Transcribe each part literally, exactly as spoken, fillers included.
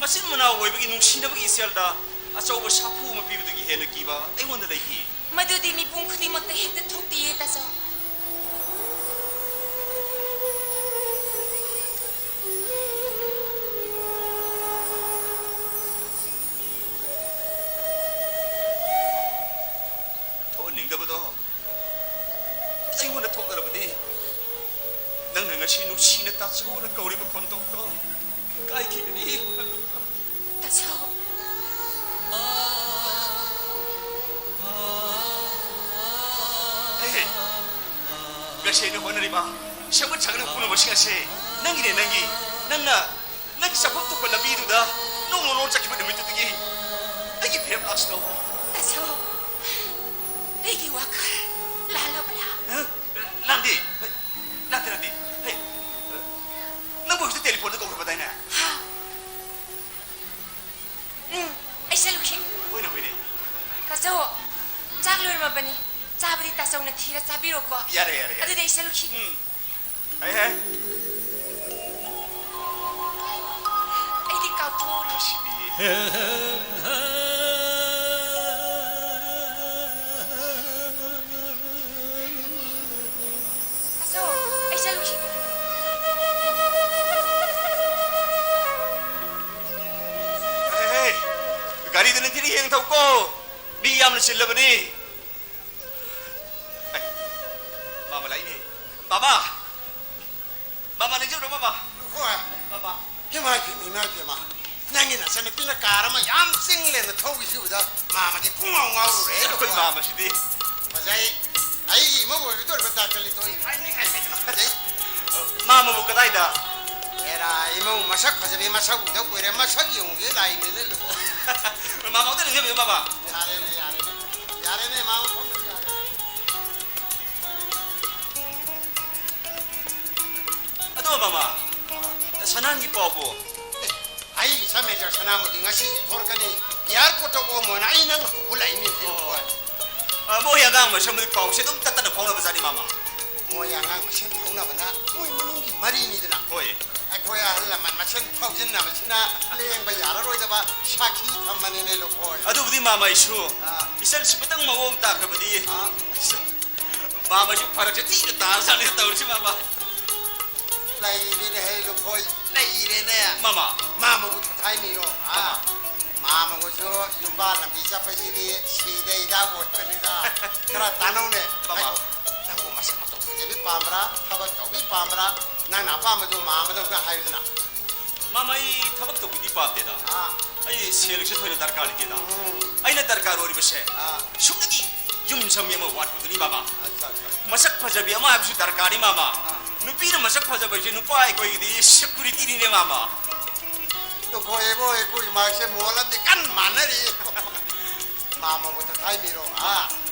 ꯃꯆꯤꯟ ꯃꯅꯥꯎ ꯑꯣꯏꯕꯒꯤ ꯅꯨꯡꯁꯤꯅꯕꯒꯤ ꯏꯆꯦꯜꯗ ꯑꯆꯧꯕ ꯁꯥꯐꯨ ꯑꯃ ꯄꯤꯕꯗꯒꯤ ꯍꯦꯟꯅ ꯀꯤꯕ ꯑꯩꯉꯣꯟꯗ ꯂꯩꯈꯤ꯫ ꯃꯗꯨꯗꯤ ꯃꯤꯄꯨꯝ ꯈꯨꯗꯤꯡꯃꯛꯇ ꯍꯦꯛꯇ ꯊꯣꯛꯇꯤꯌꯦ, ꯇꯥꯆꯧ꯫ ꯊꯣꯛꯍꯟꯅꯤꯡꯗꯕꯗꯣ ꯑꯩꯉꯣꯟꯗ ꯊꯣꯛꯂꯔꯕꯗꯤ, ꯅꯪꯅ ꯉꯁꯤ ꯅꯨꯡꯁꯤꯅ ꯇꯥꯆꯧꯅ ꯀꯧꯔꯤꯕ ꯈꯣꯟꯊꯣꯛꯇꯣ ꯀꯥꯏꯈꯤꯒꯅꯤ꯫ ꯇꯥꯆꯧ꯫ ꯍꯦ, ꯍꯦ꯫ ꯉꯁꯤ ꯑꯩꯅ ꯍꯣꯠꯅꯔꯤꯕ ꯁꯦꯝꯒꯠ ꯁꯥꯒꯠꯂꯤꯕ ꯄꯨꯝꯅꯃꯛꯁꯤꯡ ꯑꯁꯦ ꯅꯪꯒꯤꯅꯦ, ꯅꯪꯒꯤ꯫ ꯅꯪꯅ ꯅꯪꯒꯤ ꯆꯠꯐꯝ ꯊꯣꯛꯄ ꯂꯝꯕꯤꯗꯨꯗ ꯅꯣꯡꯃ ꯅꯣꯡꯃ ꯆꯠꯈꯤꯕ ꯅꯨꯃꯤꯠꯇꯨꯗꯒꯤ ꯑꯩꯒꯤ ꯐꯤꯔꯦꯞ ꯂꯥꯛꯁꯤꯜꯂꯣ꯫ ꯇꯥꯆꯧ, ꯑꯩꯒꯤ ꯋꯥꯈꯜ ꯂꯥꯜꯂꯕ꯭ꯔꯥ? ꯍ? ꯂꯥꯟꯗꯦ꯫ ꯂꯥꯟꯗꯦ, ꯂꯥꯟꯗꯦ꯫ ꯍꯦ, ꯅꯪꯕꯨ ꯍꯧꯖꯤꯛ ꯇꯦꯂꯤꯐꯣꯟꯗ ꯀꯧꯈ꯭ꯔꯕꯗꯥꯏꯅꯦ? ꯍꯥ? ꯎꯝ, ꯑꯩ ꯆꯠꯂꯨꯈꯤꯒꯦ꯫ ꯍꯣꯏꯅꯦ, ꯍꯣꯏꯅꯦ꯫ ꯇꯥꯆꯧ, ꯆꯥꯛ ꯂꯣꯏꯔꯝꯃꯕꯅꯤ꯫ ꯆꯥꯕꯗꯤ ꯇꯥꯆꯧꯅ ꯊꯤꯔ ꯆꯥꯕꯤꯔꯣꯀꯣ꯫ ꯌꯥꯔꯦ, ꯌꯥꯔꯦ, ꯌꯥꯔꯦ꯫ ꯑꯗꯨꯗꯤ ꯑꯩ ꯆꯠꯂꯨꯈꯤꯒꯦ꯫ ꯎꯝ꯫ ꯍꯥꯏ, ꯍꯥꯏ꯫ ꯑꯩꯗꯤ ꯀꯥꯎꯊꯣꯛꯎꯔꯦ꯫ ꯃꯁꯤꯗꯤ꯫ ꯇꯥꯆꯧ, ꯑꯩ ꯆꯠꯂꯨꯈꯤꯒꯦ꯫ ꯍꯦ, ꯍꯦ, ꯒꯥꯔꯤꯗꯨ ꯅꯤꯡꯊꯤꯅ ꯌꯦꯡ ꯊꯧꯀꯣ꯫ ꯃꯤ ꯌꯥꯝꯅ ꯆꯤꯜꯂꯕꯅꯤ꯫ ꯑꯦ, ꯃꯥꯃ ꯂꯥꯛꯏꯅꯦ꯫ ꯃꯥꯃ! ꯃꯥꯃ, ꯅꯤꯡꯁꯤꯡꯕ꯭ꯔꯣ, ꯃꯥꯃ? ꯍꯣꯏ꯫ ꯃꯥꯃ꯫ ꯏꯃꯥ ꯏꯄꯦꯝꯃ, ꯏꯃꯥ ꯏꯄꯦꯝꯃ꯫ ꯅꯪꯒꯤ ꯅꯆꯟꯅꯨꯄꯤꯅ ꯀꯥꯔ ꯑꯃ ꯌꯥꯝ ꯆꯤꯡ ꯂꯦꯝꯅ ꯊꯧꯈꯤꯕꯗ ꯃꯥꯃꯗꯤ ꯄꯨꯡꯉꯥꯎ ꯉꯥꯎꯔꯨꯔꯦ꯫ ꯑꯩꯈꯣꯏ ꯃꯥꯃꯁꯤꯗꯤ꯫ ꯐꯖꯩ꯫ ꯑꯩꯒꯤ ꯏꯃꯧ ꯑꯣꯏꯒꯗꯧꯔꯤꯕ ꯗꯥꯛꯇꯔ ꯂꯤꯇꯣꯟ ꯍꯥꯏꯅꯤꯡꯉꯥꯏ ꯂꯩꯇꯅ ꯐꯖꯩ꯫ ꯃꯥꯃꯕꯨ ꯀꯗꯥꯏꯗ? ꯑꯦꯔꯥ, ꯏꯃꯧ ꯃꯁꯛ ꯐꯖꯕꯤ ꯃꯁꯛ ꯎꯗ ꯀꯨꯏꯔꯦ, ꯃꯁꯛ ꯌꯦꯡꯉꯨꯒꯦ ꯂꯥꯛꯏꯅꯦ ꯂꯣꯏ꯫ ꯃꯥꯃ ꯑꯝꯇ ꯅꯤꯡꯁꯤꯡꯕꯤꯌꯨ, ꯃꯥꯃ꯫ ꯌꯥꯔꯦꯅꯦ, ꯌꯥꯔꯦꯅꯦ꯫ ꯌꯥꯔꯦꯅꯦ, ꯃꯥꯃ ꯐꯝꯗ꯭ꯔꯁꯨ ꯌꯥꯔꯦꯅꯦ꯫ ꯑꯗꯣ ꯃꯥꯃ, ꯁꯅꯥꯍꯟꯒꯤ ꯄꯥꯎꯕꯨ? ꯑꯦ, ꯑꯩ ꯏꯆꯥ ꯃꯦꯖꯔ ꯁꯅꯥꯃꯍꯤ ꯉꯁꯤ ꯊꯣꯔꯛꯀꯅꯤ, ꯑꯦꯌꯥꯔꯄꯣꯔꯠꯇ ꯑꯣꯝꯃꯣꯅ ꯑꯩ ꯅꯪ ꯍꯧꯕ ꯂꯥꯛꯏꯅꯤ꯫ ꯑꯣ꯫ ꯑ, ꯃꯣꯏ ꯑꯉꯥꯡ ꯃꯁꯦꯟꯕꯨꯗꯤ ꯄꯥꯎꯁꯦ ꯑꯗꯨꯝ ꯇꯠꯇꯅ ꯐꯥꯎꯅꯕꯖꯥꯠꯅꯤ, ꯃꯥꯃ꯫ ꯃꯣꯏ ꯑꯉꯥꯡ ꯃꯁꯦꯟ ꯐꯥꯎꯅꯕꯅ ꯃꯣꯏ ꯃꯅꯨꯡꯒꯤ ꯃꯔꯤꯅꯤꯗꯅ꯫ ꯍꯣꯏ꯫ ꯑꯩꯈꯣꯏ ꯑꯍꯜ ꯂꯃꯟ ꯃꯁꯦꯟ ꯐꯥꯎꯖꯤꯟꯅꯕꯁꯤꯅ ꯂꯦꯡꯕ ꯌꯥꯔꯔꯣꯏꯗꯕ ꯁꯥꯈꯤ ꯊꯝꯕꯅꯤꯅꯦ, ꯂꯨꯈꯣꯏ꯫ ꯑꯗꯨꯕꯨꯗꯤ ꯃꯥꯃ ꯑꯩꯁꯨ ꯑꯥ꯫ ꯏꯆꯟꯁꯤ ꯈꯤꯇꯪ ꯃꯑꯣꯡ ꯇꯥꯈ꯭ꯔꯕꯗꯤ ꯑꯥ꯫ ꯃꯥꯃꯁꯨ ꯐꯔꯛꯁꯦ ꯊꯤꯅ ꯇꯥꯔꯖꯥꯠꯅꯤ ꯇꯧꯔꯤꯁꯤ, ꯃꯥꯃ꯫ ꯂꯩꯔꯦꯅꯦ ꯍꯦ, ꯂꯨꯈꯣꯏ, ꯂꯩꯔꯦꯅꯦ꯫ ꯃꯥꯃ꯫ ꯃꯥꯃꯕꯨ ꯊꯥꯊꯥꯏ ꯃꯤꯔꯣ? ꯑꯥ꯫ ꯃꯥꯃ꯫ ꯃꯥꯃꯒꯁꯨ ꯌꯨꯝꯕꯥ ꯂꯝꯕꯤ ꯆꯠꯄꯁꯤꯗꯤ ꯁꯤꯗꯩꯗ ꯑꯣꯏꯕꯅꯤꯗ꯫ ꯈꯔ ꯇꯥꯟꯅꯧꯅꯦ꯫ ꯃꯥꯃ꯫ ꯉꯥꯏꯈꯣ, ꯅꯪꯕꯨ ꯃꯁꯛ ꯃꯇꯧ ꯐꯖꯕꯤ ꯄꯥꯝꯕ꯭ꯔꯥ? ꯊꯕꯛ ꯇꯧꯕꯤ ꯄꯥꯝꯕ꯭ꯔꯥ? ꯅꯪꯅ ꯑꯄꯥꯝꯕꯗꯨ ꯃꯥꯃꯗ ꯑꯝꯇ ꯍꯥꯏꯌꯨꯗꯅ꯫ ꯃꯥꯃ, ꯑꯩ ꯊꯕꯛ ꯇꯧꯕꯤꯗꯤ ꯄꯥꯝꯗꯦꯗ꯫ ꯑꯥ꯫ ꯑꯩ ꯁꯦꯜꯒꯤꯁꯨ ꯊꯣꯏꯅ ꯗꯔꯀꯥꯔ ꯂꯩꯇꯦꯗ꯫ ꯎꯝ꯫ ꯑꯩꯅ ꯗꯔꯀꯥꯔ ꯑꯣꯏꯔꯤꯕꯁꯦ ꯑꯥ꯫ ꯁꯨꯞꯅꯒꯤ ꯌꯨꯝ ꯁꯪꯕꯤ ꯑꯃ ꯋꯥꯠꯄꯗꯨꯅꯤ, ꯃꯥꯃ꯫ ꯑꯠꯆꯥ, ꯑꯠꯆꯥ꯫ ꯃꯁꯛ ꯐꯖꯕꯤ ꯑꯃ ꯍꯥꯏꯕꯁꯨ ꯗꯔꯀꯥꯔꯅꯤ, ꯃꯥꯃ꯫ ꯑꯥ꯫ ꯅꯨꯄꯤꯅ ꯃꯁꯛ ꯐꯖꯕ ꯍꯥꯏꯁꯦ ꯅꯨꯄꯥ ꯑꯩꯈꯣꯏꯒꯤꯗꯤ security ꯅꯤꯅꯦ, ꯃꯥꯃ꯫ ꯂꯨꯈꯣꯏ ꯏꯕꯣ, ꯑꯩꯈꯣꯏ ꯃꯥꯁꯦ ꯃꯣꯜ ꯑꯃꯗꯤ ꯀꯟꯅ ꯃꯥꯟꯅꯔꯤ꯫ ꯃꯥꯃꯕꯨ ꯇꯛꯈꯥꯏ ꯃꯤꯔꯣ? ꯑꯥ,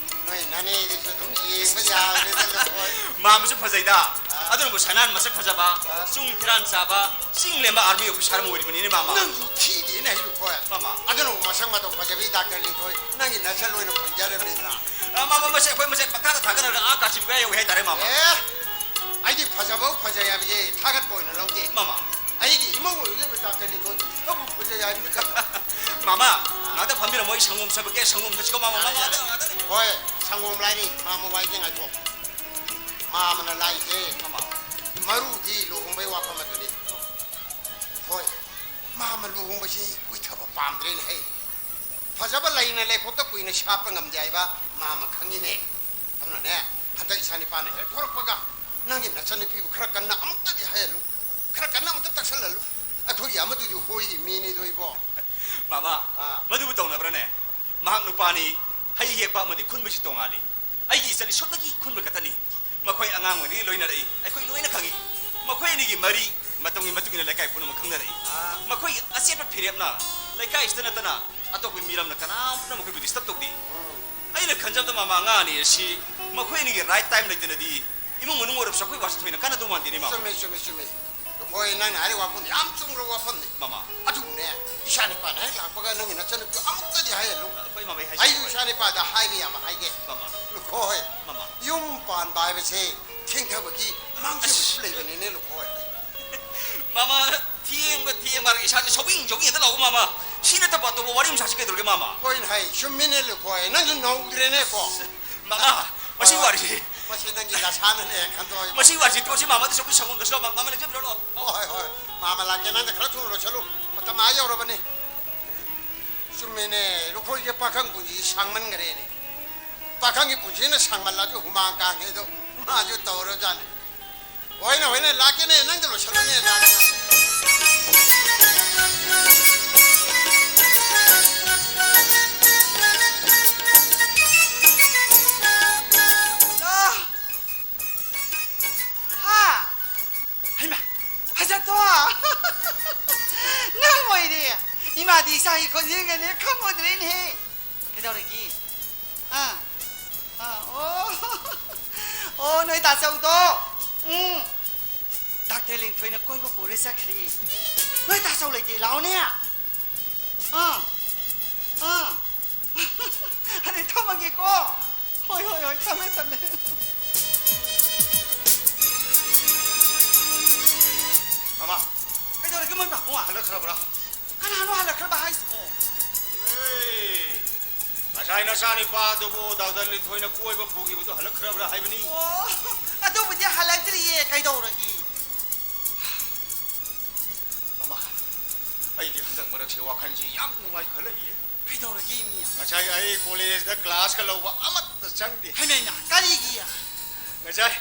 ꯅꯣꯏ ꯅꯅꯦꯗꯨꯁꯨ ꯑꯗꯨꯝ ꯌꯦꯡꯕ ꯌꯥꯕꯅꯤꯗ, ꯂꯨꯈꯣꯏ꯫ ꯃꯥꯃꯁꯨ ꯐꯖꯩꯗ꯫ ꯑꯥ꯫ ꯑꯗꯨꯅꯕꯨ ꯁꯅꯥꯟ ꯃꯁꯛ ꯐꯖꯕ, ꯑꯥ꯫ ꯆꯨꯡ ꯐꯤꯔꯥꯟ ꯆꯥꯕ, ꯆꯤꯡ ꯂꯦꯝꯕ army officer ꯑꯃ ꯑꯣꯏꯔꯤꯕꯅꯤꯅꯦ, ꯃꯥꯃ꯫ ꯅꯪꯁꯨ ꯊꯤꯗꯦꯅꯦ, ꯍꯩ ꯂꯨꯈꯣꯏ꯫ ꯃꯥꯃ꯫ ꯑꯗꯨꯅꯕꯨ ꯃꯁꯛ ꯃꯇꯧ ꯐꯖꯕꯤ ꯗꯥꯛꯇꯔ ꯂꯤꯟꯊꯣꯏ ꯅꯪꯒꯤ ꯅꯆꯜ ꯑꯣꯏꯅ ꯐꯪꯖꯔꯕꯅꯤꯗꯅ꯫ ꯑꯥ, ꯃꯥꯃ, ꯃꯁꯦ ꯑꯩꯈꯣꯏ ꯃꯁꯦ ꯄꯪꯊꯥꯗ ꯊꯥꯒꯠꯅꯔꯒ ꯑꯥ ꯀꯥꯆꯤꯟ ꯀꯣꯌꯥ ꯌꯧꯋꯦ ꯍꯥꯏꯇꯥꯔꯦ, ꯃꯥꯃ꯫ ꯑꯦ, ꯑꯩꯗꯤ ꯐꯖꯕꯕꯨ ꯐꯖꯩ ꯍꯥꯏꯕꯁꯦ ꯊꯥꯒꯠꯄ ꯑꯣꯏꯅ ꯂꯧꯗꯦ꯫ ꯃꯥꯃ꯫ ꯑꯩꯒꯤ ꯏꯃꯧ ꯑꯣꯏꯒꯗꯧꯔꯤꯕ ꯗꯥꯛꯇꯔ ꯂꯤꯟꯊꯣꯏ ꯑꯕꯨ ꯐꯖꯩ ꯍꯥꯏꯕꯅꯤ ꯀꯩꯅꯣ꯫ ꯃꯥꯃ, ꯉꯥꯛꯇ ꯐꯝꯕꯤꯔꯝꯃꯣ, ꯑꯩ ꯁꯪꯒꯣꯝ ꯁꯦꯝꯃꯛꯀꯦ, ꯁꯪꯒꯣꯝ ꯊꯛꯁꯤꯀꯣ, ꯃꯥꯃ, ꯃꯥꯃ, ꯌꯥꯔꯦ, ꯉꯥꯛꯇ, ꯌꯥꯔꯦ꯫ ꯉꯥꯛꯇ꯫ ꯍꯣꯏ, ꯁꯪꯒꯣꯝ ꯂꯥꯏꯔꯤ, ꯃꯥꯃ ꯋꯥꯏꯒꯦ ꯉꯥꯏꯈꯣ꯫ ꯃꯥꯃ꯫ ꯃꯔꯨꯗꯤ ꯂꯨꯍꯣꯡꯕꯩ ꯋꯥꯐꯝ ꯑꯗꯨꯅꯤ꯫ ꯍꯣꯏ, ꯃꯥꯃ ꯂꯨꯍꯣꯡꯕꯁꯤ ꯀꯨꯏꯊꯕ ꯄꯥꯝꯗ꯭ꯔꯦꯅꯦ ꯍꯦ꯫ ꯐꯖꯕ ꯂꯩꯅ ꯂꯩꯈꯣꯛꯇ ꯀꯨꯏꯅ ꯁꯥꯠꯄ ꯉꯝꯗꯦ ꯍꯥꯏꯕ ꯃꯥꯃ ꯈꯪꯉꯤꯅꯦ꯫ ꯑꯗꯨꯅꯅꯦ, ꯍꯟꯗꯛ ꯏꯆꯥ ꯅꯤꯄꯥꯅ ꯍꯦꯛ ꯊꯣꯔꯛꯄꯒ ꯅꯪꯒꯤ ꯅꯆꯟꯅꯨꯄꯤꯕꯨ ꯈꯔ ꯀꯟꯅ ꯑꯃꯨꯛꯇꯗꯤ ꯍꯥꯏꯍꯜꯂꯨ, ꯈꯔ ꯀꯟꯅ ꯑꯃꯨꯛꯇ ꯇꯛꯁꯜꯍꯜꯂꯨ꯫ ꯑꯩꯈꯣꯏꯒꯤ ꯑꯃꯗꯨꯗꯤ ꯍꯣꯏꯒꯤ ꯃꯤꯅꯤꯗꯣ ꯏꯕꯣ꯫ ꯃꯥꯃ, ꯑꯥ꯫ ꯃꯗꯨꯕꯨ ꯇꯧꯅꯕ꯭ꯔꯅꯦ? ꯃꯍꯥꯛ ꯅꯨꯄꯥꯅꯤ, ꯍꯩ ꯍꯦꯛꯄ ꯑꯃꯗꯤ ꯈꯨꯟꯕꯁꯤ ꯇꯣꯉꯥꯜꯂꯤ꯫ ꯑꯩꯒꯤ ꯏꯆꯟꯗꯤ ꯁꯨꯞꯅꯒꯤ ꯈꯨꯟꯕ ꯈꯛꯇꯅꯤ꯫ ꯃꯈꯣꯏ ꯑꯉꯥꯡ ꯑꯣꯏꯔꯤꯉꯩ ꯂꯣꯏꯅꯔꯛꯏ, ꯑꯩꯈꯣꯏ ꯂꯣꯏꯅ ꯈꯪꯏ꯫ ꯃꯈꯣꯏ ꯑꯅꯤꯒꯤ ꯃꯔꯤ ꯃꯇꯝꯒꯤ ꯃꯇꯨꯡ ꯏꯟꯅ ꯂꯩꯀꯥꯏ ꯄꯨꯝꯅꯃꯛ ꯈꯪꯅꯔꯛꯏ꯫ ꯑꯥ꯫ ꯃꯈꯣꯏꯒꯤ ꯑꯆꯦꯠꯄ ꯐꯤꯔꯦꯞꯅ ꯂꯩꯀꯥꯏꯁꯤꯗ ꯅꯠꯇꯅ ꯑꯇꯣꯞꯄ ꯃꯤꯔꯝꯅ ꯀꯅꯥꯝꯇꯅ ꯃꯈꯣꯏꯕꯨ disturb ꯇꯧꯗꯦ꯫ ꯎꯝ꯫ ꯑꯩꯅ ꯈꯟꯖꯕꯗ ꯃꯥꯃ ꯑꯉꯥꯡ ꯑꯅꯤ ꯑꯁꯤ ꯃꯈꯣꯏ ꯑꯅꯤꯒꯤ right time ꯂꯩꯇꯅꯗꯤ ꯏꯃꯨꯡ ꯃꯅꯨꯡ ꯑꯣꯏꯔꯕꯁꯨ ꯑꯩꯈꯣꯏ ꯋꯥꯁꯦ ꯊꯣꯏꯅ ꯀꯥꯟꯅꯗꯧ ꯃꯥꯟꯗꯦꯅꯦ, ꯃꯥꯃ꯫ ꯆꯨꯝꯃꯦ, ꯆꯨꯝꯃꯦ, ꯆꯨꯝꯃꯦ꯫ ꯍꯣꯏ, ꯅꯪꯅ ꯍꯥꯏꯔꯤꯕ ꯋꯥꯐꯝꯗꯣ ꯌꯥꯝ ꯆꯨꯝꯈ꯭ꯔꯕ ꯋꯥꯐꯝꯅꯤ꯫ ꯃꯥꯃ꯫ ꯑꯗꯨꯕꯨꯅꯦ, ꯏꯆꯥ ꯅꯤꯄꯥꯅ ꯍꯦꯛ ꯂꯥꯛꯄꯒ ꯅꯪꯒꯤ ꯅꯆꯟꯅꯨꯄꯤꯗꯣ ꯑꯃꯨꯛꯇꯗꯤ ꯍꯥꯏꯍꯜꯂꯨ꯫ ꯑꯩꯈꯣꯏ ꯃꯥꯃꯩ ꯑꯩꯁꯨ ꯍꯥꯏꯖꯔꯣꯏ꯫ ꯏꯆꯥ ꯅꯤꯄꯥꯗ ꯍꯥꯏꯕ ꯌꯥꯕ ꯍꯥꯏꯒꯦ꯫ ꯃꯥꯃ꯫ ꯂꯨꯈꯣꯏ꯫ ꯃꯥꯃ꯫ ꯌꯨꯝ ꯄꯥꯟꯕ ꯍꯥꯏꯕꯁꯦ ꯊꯦꯡꯊꯕꯒꯤ ꯃꯥꯡꯖꯕꯁꯨ ꯑꯁ꯫ ꯂꯩꯕꯅꯤꯅꯦ, ꯂꯨꯈꯣꯏ꯫ ꯃꯥꯃ, ꯊꯦꯡꯕ ꯊꯦꯡꯕ ꯍꯥꯏꯔꯒ ꯏꯁꯥꯁꯦ ꯁꯧꯌꯤꯡ ꯁꯧꯌꯤꯡ ꯍꯦꯛꯇ ꯂꯥꯎꯕ, ꯃꯥꯃ꯫ ꯁꯤ ꯅꯠꯇꯕ ꯑꯇꯣꯞꯄ ꯋꯥꯔꯤ ꯑꯃ ꯁꯥꯁꯤ ꯀꯩꯗꯧꯔꯒꯦ, ꯃꯥꯃ? ꯍꯣꯏꯅꯦ, ꯍꯩ, ꯆꯨꯝꯃꯤꯅꯦ, ꯂꯨꯈꯣꯏ꯫ ꯅꯪꯁꯨ ꯅꯧꯗ꯭ꯔꯦꯅꯦꯀꯣ꯫ ꯃꯥꯃ, ꯃꯁꯤ ꯍꯣꯏ, ꯍꯣꯏ꯫ ꯋꯥꯔꯤꯁꯤ꯫ ꯃꯁꯤ ꯅꯪꯒꯤ ꯅꯁꯥꯅꯅꯦ ꯈꯟꯗꯣꯛꯑꯣ꯫ ꯃꯁꯤ ꯋꯥꯔꯤꯁꯤ ꯇꯣꯛꯁꯤ, ꯃꯥꯃꯗ ꯁꯨꯝ ꯁꯪꯒꯣꯝꯗ ꯁꯨꯝ ꯃꯥꯃ ꯂꯦꯡꯖꯕꯤꯔꯛꯑꯣ꯫ ꯍꯣꯏ, ꯍꯣꯏ꯫ ꯃꯥꯃ ꯂꯥꯛꯀꯦ, ꯅꯪꯗ ꯈꯔ ꯊꯨꯅ ꯂꯣꯏꯁꯜꯂꯨ꯫ ꯃꯇꯝ ꯑꯥ ꯌꯧꯔꯕꯅꯤ꯫ ꯆꯨꯝꯃꯤꯅꯦ, ꯂꯨꯈꯣꯏꯁꯦ ꯄꯥꯈꯪ ꯄꯨꯟꯁꯤ ꯁꯥꯡꯃꯟꯈ꯭ꯔꯦꯅꯦ꯫ ꯄꯥꯈꯪꯒꯤ ꯄꯨꯟꯁꯤꯅ ꯁꯥꯡꯃꯜꯂꯁꯨ ꯍꯨꯃꯥꯡ ꯀꯥꯡꯉꯦꯗꯣ ꯃꯥꯁꯨ ꯇꯧꯔꯕꯖꯥꯠꯅꯤ꯫ ꯍꯣꯏꯅꯦ, ꯍꯣꯏꯅꯦ, ꯂꯥꯛꯀꯦꯅꯦ, ꯅꯪꯗ ꯂꯣꯏꯁꯜꯂꯨꯅꯦ, ꯂꯥꯛꯀꯦ, ꯂꯥꯛꯀꯦ꯫ ꯍꯥ? ꯍꯩꯃꯥ, ꯍꯖꯥꯇꯣ! ꯅꯪ ꯑꯣꯏꯔꯦ? ꯏꯃꯥꯗꯤ ꯏꯆꯥꯒꯤ ꯈꯣꯟꯖꯦꯜꯒꯅꯦ ꯈꯪꯉꯨꯗ꯭ꯔꯦꯅꯦꯍꯦ꯫ ꯀꯩꯗꯧꯔꯒꯦ? ꯑꯥ, ꯑꯥ, ꯑꯣ꯫ ꯑꯣ, ꯅꯣꯏ ꯇꯥꯆꯧꯗꯣ? ꯎꯝ꯫ ꯗꯥꯛꯇꯔ ꯂꯤꯟꯊꯣꯏꯅ ꯀꯣꯏꯕ ꯄꯨꯔ ꯆꯠꯈ꯭ꯔꯦ꯫ ꯅꯣꯏ ꯇꯥꯆꯧ ꯂꯩꯇꯦ, ꯂꯥꯛꯑꯣꯅꯦ꯫ ꯑꯥ, ꯑꯥ꯫ ꯑꯗꯨꯗꯤ ꯊꯝꯃꯒꯦꯀꯣ꯫ ꯍꯣꯏ, ꯍꯣꯏ, ꯍꯣꯏ, ꯊꯝꯃꯦ, ꯊꯝꯃꯦ꯫ ꯃꯃꯥ꯫ ꯀꯩꯗꯧꯔꯒꯦ, ꯃꯣꯏ ꯄꯥꯕꯨꯡ? ꯍꯜꯂꯛꯈ꯭ꯔꯕ꯭ꯔꯥ? ꯀꯅꯥꯅꯣ ꯍꯜꯂꯛꯈ꯭ꯔꯕ ꯍꯥꯏꯁꯤꯕꯣ? ꯑꯦ, ꯉꯁꯥꯏ ꯅꯆꯥꯅꯤꯄꯥꯗꯨꯕꯨ ꯗꯥꯛꯇꯔ ꯂꯤꯟꯊꯣꯏꯅ ꯀꯣꯏꯕ ꯄꯨꯈꯤꯕꯗꯨ ꯍꯜꯂꯛꯈ꯭ꯔꯕ꯭ꯔꯥ ꯍꯥꯏꯕꯅꯤ꯫ ꯑꯣ, ꯑꯗꯨꯕꯨꯗꯤ ꯍꯜꯂꯛꯇ꯭ꯔꯤꯌꯦ, ꯀꯩꯗꯧꯔꯒꯦ? ꯃꯃꯥ, ꯑꯩꯗꯤ ꯍꯟꯗꯛ ꯃꯔꯛꯁꯦ ꯋꯥꯈꯜꯁꯤ ꯌꯥꯝ ꯅꯨꯡꯉꯥꯏꯈꯠꯂꯛꯏꯌꯦ꯫ ꯀꯩꯗꯧꯔꯒꯦ, ꯃꯤ? ꯉꯁꯥꯏ ꯑꯩ ꯀꯣꯂꯦꯖꯇ ꯀ꯭ꯂꯥꯁꯀ ꯂꯧꯕ ꯑꯃꯠꯇ ꯆꯪꯗꯦ꯫ ꯍꯩꯃꯩꯅ, ꯀꯔꯤꯒꯤ? ꯉꯁꯥꯏ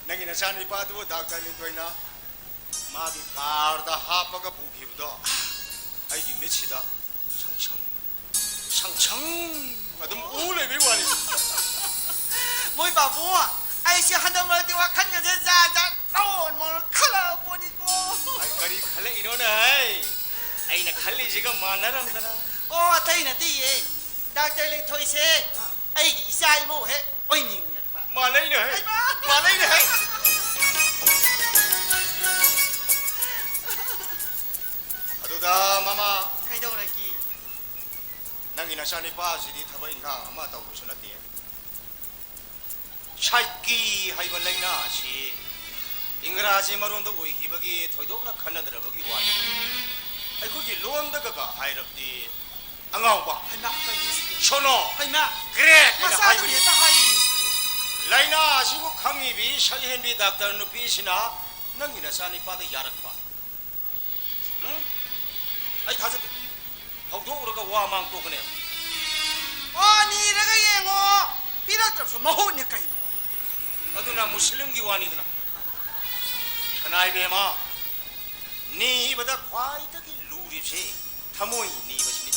ꯅꯪꯒꯤ ꯅꯆꯥꯅꯤꯄꯥꯗꯨꯕꯨ ꯗꯥꯛꯇꯔ ꯂꯤꯟꯊꯣꯏꯅ ꯃꯥꯒꯤ ꯀꯥꯔꯗ ꯍꯥꯞꯄꯒ ꯄꯨꯈꯤꯕꯗꯣ ꯑꯩꯒꯤ ꯃꯤꯠꯁꯤꯗ ꯁꯪꯁꯪ, ꯁꯪꯁꯪ ꯑꯗꯨꯝ ꯎ ꯂꯩꯕꯩ ꯋꯥꯅꯤ꯫ ꯃꯣꯏ ꯄꯥꯕꯨꯡ, ꯑꯩꯁꯦ ꯍꯟꯗꯛ ꯃꯔꯛꯇꯤ ꯋꯥꯈꯜꯒꯁꯦ ꯖꯥꯠ ꯖꯥꯠ ꯃꯑꯣꯟ ꯃꯑꯣꯟ ꯈꯜꯂꯛꯑ ꯄꯣꯠꯅꯤꯀꯣ꯫ ꯑꯩ ꯀꯔꯤ ꯈꯜꯂꯛꯏꯅꯣꯅꯦ ꯍꯩ? ꯑꯩꯅ ꯈꯜꯂꯤꯁꯤꯒ ꯃꯥꯟꯅꯔꯝꯗꯅ꯫ ꯑꯣ, ꯑꯇꯩ ꯅꯠꯇꯤꯌꯦ꯫ ꯗꯥꯛꯇꯔ ꯂꯤꯟꯊꯣꯏꯁꯦ ꯑꯩꯒꯤ ꯏꯆꯥ ꯏꯃꯧ ꯍꯦꯛ ꯑꯣꯏꯅꯤꯡꯉꯛꯄ꯫ ꯃꯥꯟꯅꯩꯅꯦ ꯍꯩ꯫ ꯍꯩꯃꯥ! ꯃꯥꯟꯅꯩꯅꯦ ꯍꯩ꯫ ꯑꯗꯨꯗ ꯃꯃꯥ꯫ ꯀꯩꯗꯧꯔꯒꯦ? ꯅꯪꯒꯤ ꯅꯆꯥꯅꯤꯄꯥꯁꯤꯗꯤ ꯊꯕꯛ ꯏꯪꯈꯥꯡ ꯑꯃ ꯇꯧꯕꯁꯨ ꯅꯠꯇꯦ꯫ ꯁꯥꯏꯀꯤ ꯍꯥꯏꯕ ꯂꯥꯏꯅꯥ ꯑꯁꯤ ꯏꯪꯒ꯭ꯔꯥꯖꯤ ꯃꯔꯣꯟꯗ ꯑꯣꯏꯈꯤꯕꯒꯤ ꯊꯣꯏꯗꯣꯛꯅ ꯈꯟꯅꯗ꯭ꯔꯕꯒꯤ ꯋꯥꯅꯤ꯫ ꯑꯩꯈꯣꯏꯒꯤ ꯂꯣꯟꯗꯒ ꯍꯥꯏꯔꯕꯗꯤ ꯑꯉꯥꯎꯕ, ꯍꯩꯃꯥ, ꯀꯩꯅꯣ ꯁꯤꯗꯤ? ꯁꯣꯅꯣ, ꯍꯩꯃꯥ, ꯀ꯭ꯔꯦꯛ ꯍꯥꯏꯅ ꯃꯆꯥꯗꯨꯅ ꯍꯥꯏꯕꯅꯤ꯫ ꯍꯦꯛꯇ ꯍꯥꯏꯌꯦ ꯁꯤꯗꯤ꯫ ꯂꯥꯏꯅꯥ ꯑꯁꯤꯕꯨ ꯈꯪꯉꯤꯕꯤ ꯁꯛꯍꯦꯟꯕꯤ ꯗꯥꯛꯇꯔ ꯅꯨꯄꯤꯁꯤꯅ ꯅꯪꯒꯤ ꯅꯆꯥꯅꯤꯄꯥꯗ ꯌꯥꯔꯛꯄ? ꯎꯝ? ꯑꯩ ꯊꯥꯖꯗꯦ꯫ ꯍꯧꯗꯣꯛꯎꯔꯒ ꯋꯥ ꯃꯥꯡ ꯇꯣꯛꯀꯅꯦꯕ꯫ ꯑꯣ, ꯅꯤꯔꯒ ꯌꯦꯡꯉꯣ꯫ ꯄꯤꯔꯛꯇ꯭ꯔꯁꯨ ꯃꯍꯨꯠꯅꯤ ꯀꯩꯅꯣ꯫ ꯑꯗꯨꯅ ꯃꯨꯁꯂꯤꯝꯒꯤ ꯋꯥꯅꯤꯗꯅ꯫ ꯁꯅꯥ ꯏꯕꯦꯝꯃ, ꯅꯤꯕꯗ ꯈ꯭ꯋꯥꯏꯗꯒꯤ ꯂꯨꯔꯤꯕꯁꯤ ꯊꯃꯣꯏ ꯅꯤꯕꯁꯤꯅꯤ꯫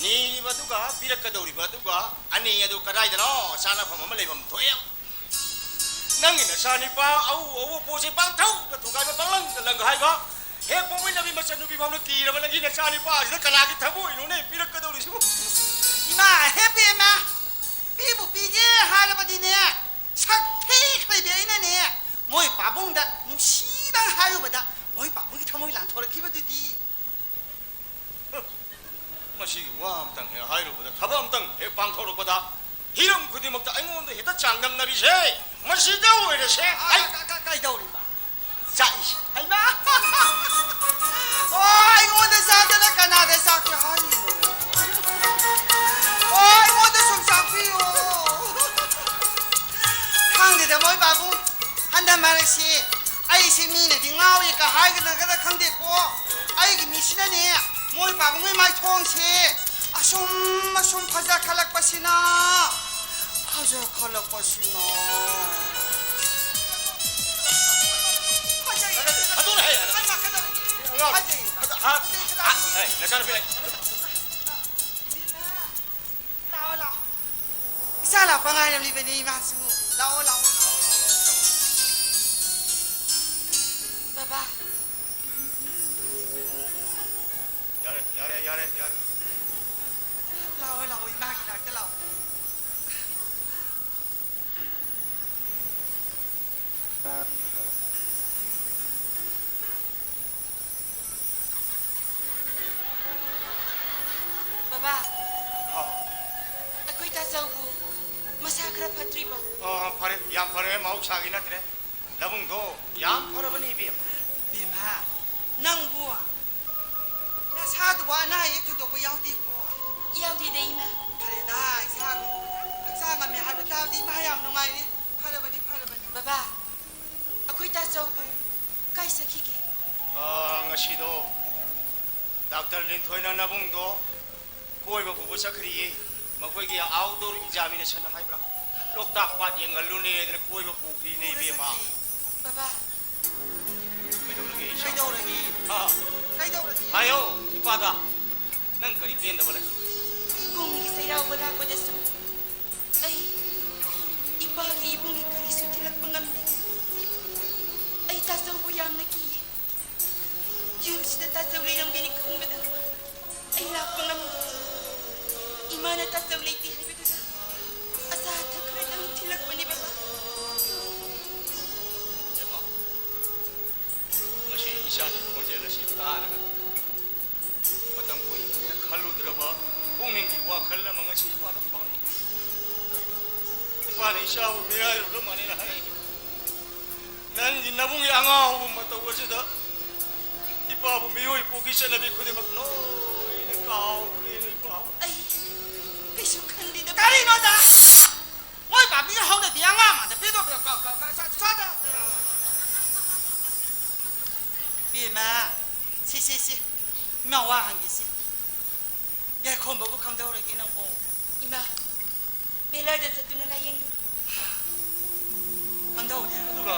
ꯅꯤꯔꯤꯕ ꯑꯗꯨꯒ ꯄꯤꯔꯛꯀꯗꯧꯔꯤꯕ ꯑꯗꯨꯒ ꯑꯅꯤ ꯑꯗꯨ ꯀꯗꯥꯏꯗꯅꯣ ꯆꯥꯅꯐꯝ ꯑꯃ ꯂꯩꯐꯝ ꯊꯣꯛꯑꯦꯕ꯫ ꯅꯪꯒꯤ ꯅꯆꯥꯅꯤꯄꯥ ꯑꯎ ꯑꯎꯕ ꯄꯣꯠꯁꯦ ꯄꯥꯡꯊꯧꯗ ꯊꯨꯒꯥꯏꯕ, ꯄꯥꯡꯂꯪꯗ ꯂꯪꯒ ꯍꯥꯏꯕ, ꯍꯦꯛ ꯄꯣꯛꯃꯤꯟꯅꯕꯤ ꯃꯆꯟꯅꯨꯄꯤ ꯐꯥꯎꯅ ꯀꯤꯔꯕ ꯅꯪꯒꯤ ꯅꯆꯥꯅꯤꯄꯥꯁꯤꯗ ꯀꯅꯥꯒꯤ ꯊꯃꯣꯏꯅꯣꯅꯦ ꯄꯤꯔꯛꯀꯗꯧꯔꯤꯁꯤꯕꯨ? ꯏꯃꯥ, ꯍꯦ ꯄꯦꯝꯃ, ꯄꯤꯕꯨ ꯄꯤꯒꯦ ꯍꯥꯏꯔꯕꯗꯤꯅꯦ, ꯁꯛ ꯊꯤꯈ꯭ꯔꯤꯕꯤ ꯑꯩꯅꯅꯦ, ꯃꯣꯏ ꯄꯥꯕꯨꯡꯗ ꯅꯨꯡꯁꯤꯅ ꯍꯥꯏꯔꯨꯕꯗ ꯃꯣꯏ ꯄꯥꯕꯨꯡꯒꯤ ꯊꯃꯣꯏ ꯂꯥꯟꯊꯣꯔꯛꯈꯤꯕꯗꯨꯗꯤ꯫ ꯃꯁꯤꯒꯤ ꯋꯥ ꯑꯃꯇꯪ ꯍꯦꯛ ꯍꯥꯏꯔꯨꯕꯗ, ꯊꯕꯛ ꯑꯃꯇꯪ ꯍꯦꯛ ꯄꯥꯡꯊꯣꯔꯛꯄꯗ, ꯍꯤꯔꯝ ꯈꯨꯗꯤꯡꯃꯛꯇ ꯑꯩꯉꯣꯟꯗ ꯍꯦꯛꯇ ꯆꯥꯡꯗꯝꯅꯔꯤꯁꯦ ꯃꯁꯤꯗ ꯑꯣꯏꯔꯁꯦ꯫ ꯑꯩ ꯀ-, ꯀ-, ꯀꯩꯗꯧꯔꯤꯕ? ꯆꯥꯛꯏꯁꯦ꯫ ꯍꯩꯃꯥ! ꯑꯣ, ꯑꯩꯉꯣꯟꯗ ꯆꯥꯗꯅ ꯀꯅꯥꯗ ꯆꯥꯛꯀꯦ ꯍꯥꯏꯔꯤꯅꯣ? ꯑꯣ, ꯑꯩꯉꯣꯟꯗ ꯁꯨꯝ ꯆꯥꯛꯄꯤꯌꯣ꯫ ꯈꯪꯗꯦꯗ, ꯃꯣꯏ ꯄꯥꯕꯨꯡ, ꯍꯟꯗꯛ ꯃꯔꯛꯁꯤ ꯑꯩꯁꯦ ꯃꯤꯅꯗꯤ ꯉꯥꯎꯔꯦꯒ ꯍꯥꯏꯒꯗ꯭ꯔꯥ ꯈꯪꯗꯦꯀꯣ꯫ ꯑꯩꯒꯤ ꯃꯤꯠꯁꯤꯅꯅꯦ, ꯃꯣꯏ ꯄꯥꯕꯨꯡꯒꯤ ꯃꯥꯏꯊꯣꯡꯁꯦ ꯑꯁꯨꯝ ꯑꯁꯨꯝ ꯐꯖꯈꯠꯂꯛꯄꯁꯤꯅ, ꯐꯖꯈꯠꯂꯛꯄꯁꯤꯅ꯫ ꯐꯖꯩ꯫ ꯑꯗꯨꯅ ꯍꯦꯛ ꯍꯩꯃꯥ, ꯀꯩꯗꯧꯔꯒꯦ? ꯑꯉꯥꯡ꯫ ꯐꯖꯩ꯫ ꯍꯥ? ꯐꯖꯩ, ꯍꯥ? ꯀꯩꯗꯧꯔꯒꯦ? ꯑꯦ, ꯅꯆꯥꯅꯨꯄꯤ ꯂꯥꯛꯑꯦ꯫ ꯂꯥꯛꯑꯣ, ꯂꯥꯛꯑꯣ꯫ ꯏꯆꯥ ꯂꯥꯛꯄ ꯉꯥꯏꯔꯝꯂꯤꯕꯅꯤ ꯏꯃꯥꯁꯨ꯫ ꯂꯥꯛꯑꯣ, ꯂꯥꯛꯑꯣ, ꯂꯥꯛꯑꯣ꯫ ꯕꯕꯥ꯫ ꯌꯥꯔꯦ, ꯌꯥꯔꯦ, ꯌꯥꯔꯦ, ꯌꯥꯔꯦ꯫ ꯂꯥꯛꯑꯣ, ꯂꯥꯛꯑꯣ, ꯏꯃꯥꯒꯤ ꯅꯥꯛꯇ ꯂꯥꯛꯑꯣ꯫ ꯕꯕꯥ, ꯍꯥꯎ꯫ ꯑꯩꯈꯣꯏ ꯇꯥꯆꯧꯕꯨ ꯃꯁꯥ ꯈꯔ ꯐꯠꯇ꯭ꯔꯤꯕꯣ? ꯑꯣ, ꯐꯔꯦ, ꯌꯥꯝ ꯐꯔꯦ, ꯃꯍꯧꯁꯥꯒꯤ ꯅꯠꯇ꯭ꯔꯦ꯫ ꯅꯕꯨꯡꯗꯣ ꯌꯥꯝ ꯐꯔꯕꯅꯤ, ꯏꯕꯦꯝꯃ꯫ ꯏꯕꯦꯝꯃ, ꯅꯪꯕꯨ ꯅꯁꯥꯗꯨꯕꯨ ꯑꯅꯥ ꯑꯌꯦꯛ ꯊꯣꯏꯗꯣꯛꯄ ꯌꯥꯎꯗꯦꯀꯣ? ꯌꯥꯎꯗꯦꯗ, ꯏꯃꯥ꯫ ꯐꯔꯦꯗ, ꯏꯁꯥ ꯍꯛꯆꯥꯡ ꯉꯝꯃꯦ ꯍꯥꯏꯕ ꯇꯥꯕꯗꯤ ꯏꯃꯥ ꯌꯥꯝ ꯅꯨꯡꯉꯥꯏꯔꯦ꯫ ꯐꯔꯕꯅꯤ, ꯐꯔꯕꯅꯤ꯫ ꯕꯕꯥ, ꯑꯩꯈꯣꯏ ꯇꯥꯆꯧꯕꯨ ꯀꯥꯏ ꯆꯠꯈꯤꯒꯦ? ꯑꯥ, ꯉꯁꯤꯗꯣ ꯗꯥꯛꯇꯔ ꯂꯤꯟꯊꯣꯏꯅ ꯅꯕꯨꯡꯗꯣ ꯀꯣꯏꯕ ꯄꯨꯕ ꯆꯠꯈ꯭ꯔꯤꯌꯦ꯫ ꯃꯈꯣꯏꯒꯤ outdoor examination ꯍꯥꯏꯕ꯭ꯔꯥ? ꯂꯣꯛꯇꯥꯛ ꯄꯥꯠ ꯌꯦꯡꯍꯜꯂꯨꯅꯦꯗꯅ ꯀꯣꯏꯕ ꯄꯨꯈ꯭ꯔꯤꯅꯦ, ꯄꯨꯔ ꯏꯕꯦꯝꯃ꯫ ꯆꯠꯈꯤ꯫ ꯕꯕꯥ꯫ ꯀꯩꯗꯧꯔꯒꯦ, ꯏꯆꯥ? ꯀꯩꯗꯧꯔꯒꯦ? ꯍꯥ? ꯀꯩꯗꯧꯔꯒꯦ? ꯍꯥꯏꯌꯣ, ꯏꯄꯥꯗ꯫ ꯅꯪ ꯀꯔꯤ ꯄꯦꯟꯗꯕ ꯂꯩ? ꯀꯨꯝꯒꯤ ꯆꯩꯔꯥꯎꯕ ꯂꯥꯛꯄꯗꯁꯨ ꯑꯩ ꯏꯄꯥꯒꯤ ꯏꯕꯨꯡꯒꯤ ꯀꯔꯤꯁꯨ ꯊꯤꯜꯂꯛꯄ ꯉꯝꯗꯦ꯫ ꯑꯩ ꯇꯥꯆꯧꯕꯨ ꯌꯥꯝꯅ ꯀꯤꯌꯦ꯫ ꯌꯨꯝꯁꯤꯗ ꯇꯥꯆꯧ ꯂꯩꯔꯝꯒꯅꯤ ꯈꯟꯕꯗ ꯑꯩ ꯂꯥꯛꯄ ꯉꯝꯗꯦ꯫ ꯏꯃꯥꯅ ꯇꯥꯆꯧ ꯂꯩꯇꯦ ꯍꯥꯏꯕꯗꯨꯗ ꯑꯆꯥ ꯑꯊꯛ ꯈꯔꯗꯪ ꯊꯤꯜꯂꯛꯄꯅꯦ, ꯕꯕꯥ꯫ ꯏꯕꯦꯝꯃ, ꯉꯁꯤ ꯏꯆꯥꯒꯤ ꯈꯣꯟꯖꯦꯜ ꯑꯁꯤ ꯇꯥꯔꯒ ꯃꯇꯝ ꯀꯨꯏꯅ ꯈꯜꯂꯨꯗ꯭ꯔꯕ ꯄꯨꯛꯅꯤꯡꯒꯤ ꯋꯥꯈꯜ ꯑꯃ ꯉꯁꯤ ꯏꯄꯥꯗ ꯐꯥꯎꯔꯛꯏ꯫ ꯏꯄꯥꯅ ꯏꯆꯥꯕꯨ ꯃꯤꯔꯥꯏꯔꯨꯔ ꯃꯥꯜꯂꯦꯅ ꯍꯥꯏꯔꯛꯏ꯫ ꯅꯪꯒꯤ ꯅꯕꯨꯡꯒꯤ ꯑꯉꯥꯎꯕ ꯃꯇꯧ ꯑꯁꯤꯗ ꯏꯄꯥꯕꯨ ꯃꯤꯑꯣꯏ ꯄꯣꯛꯀꯤ ꯆꯠꯅꯕꯤ ꯈꯨꯗꯤꯡꯃꯛ ꯂꯣꯏꯅ ꯀꯥꯎꯈ꯭ꯔꯦꯅ ꯏꯄꯥꯕꯨ꯫ ꯑꯩ ꯀꯩꯁꯨ ꯈꯟꯗꯦꯗ꯫ ꯀꯔꯤꯅꯣꯗ? ꯃꯣꯏ ꯄꯥꯝꯃꯤꯒ ꯍꯧꯅꯗꯦ, ꯑꯉꯥꯡ ꯑꯃꯗ ꯄꯤꯗꯧ ꯄꯤꯗꯧ ꯀ-, ꯀ-, ꯀ-, ꯁ-, ꯁ-, ꯁ-, ꯕꯦꯝꯃ, ꯁꯤ, ꯁꯤ, ꯁꯤ, ꯏꯃꯥ ꯋꯥ ꯍꯪꯒꯦ ꯁꯤ꯫ ꯌꯥꯏꯈꯣꯝꯕꯕꯨ ꯀꯝꯗꯧꯔꯒꯦ ꯅꯪꯕꯨ? ꯏꯃꯥ, ꯕꯦꯂꯔꯗ ꯆꯠꯇꯨꯅ ꯂꯥꯌꯦꯡꯂꯨ꯫ ꯀꯝꯗꯧꯔꯦ? ꯑꯗꯨꯒ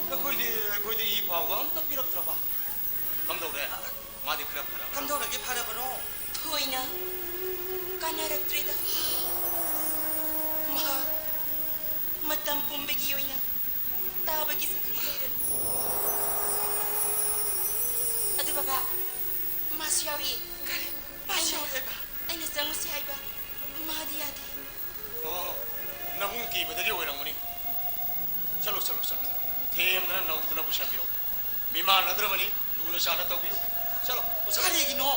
ꯅꯈꯣꯏꯗꯤ ꯑꯩꯈꯣꯏꯗ ꯏ ꯄꯥꯎꯒ ꯑꯝꯇ ꯄꯤꯔꯛꯇ꯭ꯔꯕ? ꯀꯝꯗꯧꯔꯦ? ꯃꯥꯗꯤ ꯈꯔ ꯐꯔꯕ꯭ꯔꯥ? ꯀꯝꯗꯧꯔꯒꯦ, ꯐꯔꯕꯔꯣ? ꯊꯣꯏꯅ ꯀꯥꯟꯅꯔꯛꯇ꯭ꯔꯦꯗ꯫ ꯃꯍꯥꯛ ꯃꯇꯝ ꯄꯨꯝꯕꯒꯤ ꯑꯣꯏꯅ ꯇꯥꯕꯒꯤ ꯁꯛꯇꯤ ꯂꯩꯔꯦ꯫ ꯑꯗꯨ ꯕꯕꯥ, ꯃꯥꯁꯨ ꯌꯥꯎꯔꯤ꯫ ꯀꯔꯤ? ꯃꯥꯁꯨ ꯑꯩꯅ, ꯌꯥꯎꯔꯤꯑꯕ? ꯑꯩꯅ ꯆꯪꯉꯨꯁꯤ ꯍꯥꯏꯕ, ꯃꯥꯗꯤ ꯌꯥꯗꯦ꯫ ꯑꯣ, ꯅꯕꯨꯡ ꯀꯤꯕꯗꯒꯤ ꯑꯣꯏꯔꯝꯒꯅꯤ꯫ ꯆꯠꯂꯣ, ꯆꯠꯂꯣ, ꯆꯠꯂꯣ꯫ ꯊꯦꯝꯗꯅ ꯅꯧꯗꯅ ꯄꯨꯁꯟꯕꯤꯔꯛꯎ꯫ ꯃꯤꯃꯥꯟꯅꯗ꯭ꯔꯕꯅꯤ, ꯂꯨꯅ ꯆꯥꯟꯅ ꯇꯧꯕꯤꯌꯨ꯫ ꯆꯠꯂꯣ, ꯄꯨꯁꯜꯂꯣ꯫ ꯀꯔꯤꯒꯤꯅꯣ?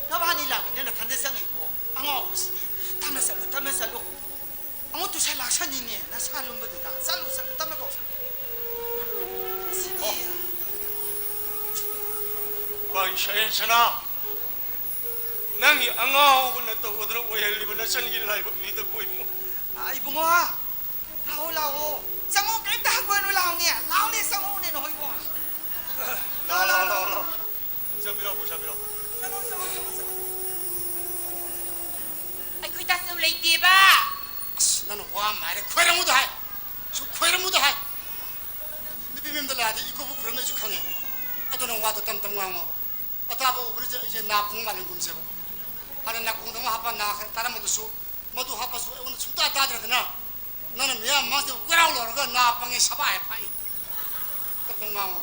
ꯅꯕꯥꯅꯤ ꯂꯥꯛꯃꯤꯟꯅ ꯅꯊꯟꯗ ꯆꯪꯉꯛꯏꯕꯣ? ꯑꯉꯥꯎꯕꯁꯤꯗꯤ꯫ ꯇꯞꯅ ꯆꯠꯂꯨ, ꯇꯞꯅ ꯆꯠꯂꯨ꯫ ꯑꯃꯨꯛ ꯇꯨꯁꯟ ꯂꯥꯛꯁꯟꯅꯤꯅꯦ, ꯅꯁꯥ ꯂꯨꯝꯕꯗꯨꯗ꯫ ꯆꯠꯂꯨ, ꯆꯠꯂꯨ, ꯇꯞꯅ ꯀꯧꯁꯜꯂꯨ꯫ ꯑꯣ꯫ ꯄꯥꯏ ꯁꯌꯦꯟ ꯁꯅꯥ, ꯅꯪꯒꯤ ꯑꯉꯥꯎꯕꯅ ꯇꯧꯗꯅ ꯑꯣꯏꯍꯜꯂꯤꯕ ꯅꯆꯟꯒꯤ ꯂꯥꯏꯕꯛꯅꯤꯗꯀꯣ ꯏꯕꯨꯡꯉꯣ꯫ ꯑ, ꯏꯕꯨꯡꯉꯣ, ꯂꯥꯛꯑꯣ, ꯂꯥꯛꯑꯣ꯫ ꯆꯪꯉꯣ, ꯀꯔꯤꯝꯇ ꯍꯪꯒꯣꯏꯅꯨ, ꯂꯥꯛꯑꯣꯅꯦ꯫ ꯂꯥꯛꯑꯣꯅꯦ, ꯆꯪꯉꯛꯎꯅꯦ ꯅꯈꯣꯏꯕꯣ꯫ ꯂꯥꯛꯑꯣ, ꯂꯥꯛꯑꯣ, ꯂꯥꯛꯑꯣ, ꯂꯥꯛꯑꯣ꯫ ꯆꯪꯕꯤꯔꯛꯑꯣ, ꯆꯪꯕꯤꯔꯛꯑꯣ꯫ ꯆꯪꯉꯣ, ꯆꯪꯉꯣ, ꯆꯪꯉꯣ, ꯆꯪꯉꯣ꯫ ꯑꯩꯈꯣꯏ ꯇꯥꯆꯧ ꯂꯩꯇꯦꯕ꯫ ꯑꯁ, ꯅꯪꯅ ꯋꯥ ꯑꯃ ꯍꯥꯏꯔꯦ, ꯈꯣꯏꯔꯝꯃꯨꯗ ꯍꯥꯏ꯫ ꯁꯨꯝ ꯈꯣꯏꯔꯝꯃꯨꯗ ꯍꯥꯏ꯫ ꯅꯨꯄꯤ ꯃꯌꯨꯝꯗ ꯂꯥꯛꯑꯗꯤ ꯏꯀꯨꯕꯣꯛ ꯈꯣꯏꯔꯝꯃꯦ ꯑꯩꯁꯨ ꯈꯪꯉꯦ꯫ ꯑꯗꯣ ꯅꯪ ꯋꯥꯗꯣ ꯇꯝ ꯇꯝ ꯉꯥꯡꯉꯣꯕ꯫ ꯑꯇꯥꯕ ꯎꯕꯗ ꯑꯩꯁꯦ ꯅꯥ ꯄꯨꯡ ꯃꯥꯂꯦꯝꯒꯨꯝꯁꯦꯕ꯫ ꯍꯥꯟꯅ ꯅꯥꯀꯣꯡꯗ ꯑꯃ ꯍꯥꯞꯄ ꯅꯥ ꯈꯔ ꯇꯥꯔꯝꯕꯗꯨꯁꯨ, ꯃꯗꯨ ꯍꯥꯞꯄꯁꯨ ꯑꯩꯉꯣꯟꯗ ꯁꯨꯡꯇꯥ ꯇꯥꯗ꯭ꯔꯦꯗꯅ꯫ ꯅꯪꯅ ꯃꯤꯌꯥꯝ ꯃꯃꯥꯡꯁꯤꯗ ꯀꯣꯏꯔꯥꯎ ꯂꯥꯎꯔꯒ ꯅꯥ ꯄꯪꯉꯦ ꯁꯕꯥꯏ ꯐꯥꯛꯏ꯫ ꯇꯞ ꯇꯞ ꯉꯥꯡꯉꯣ꯫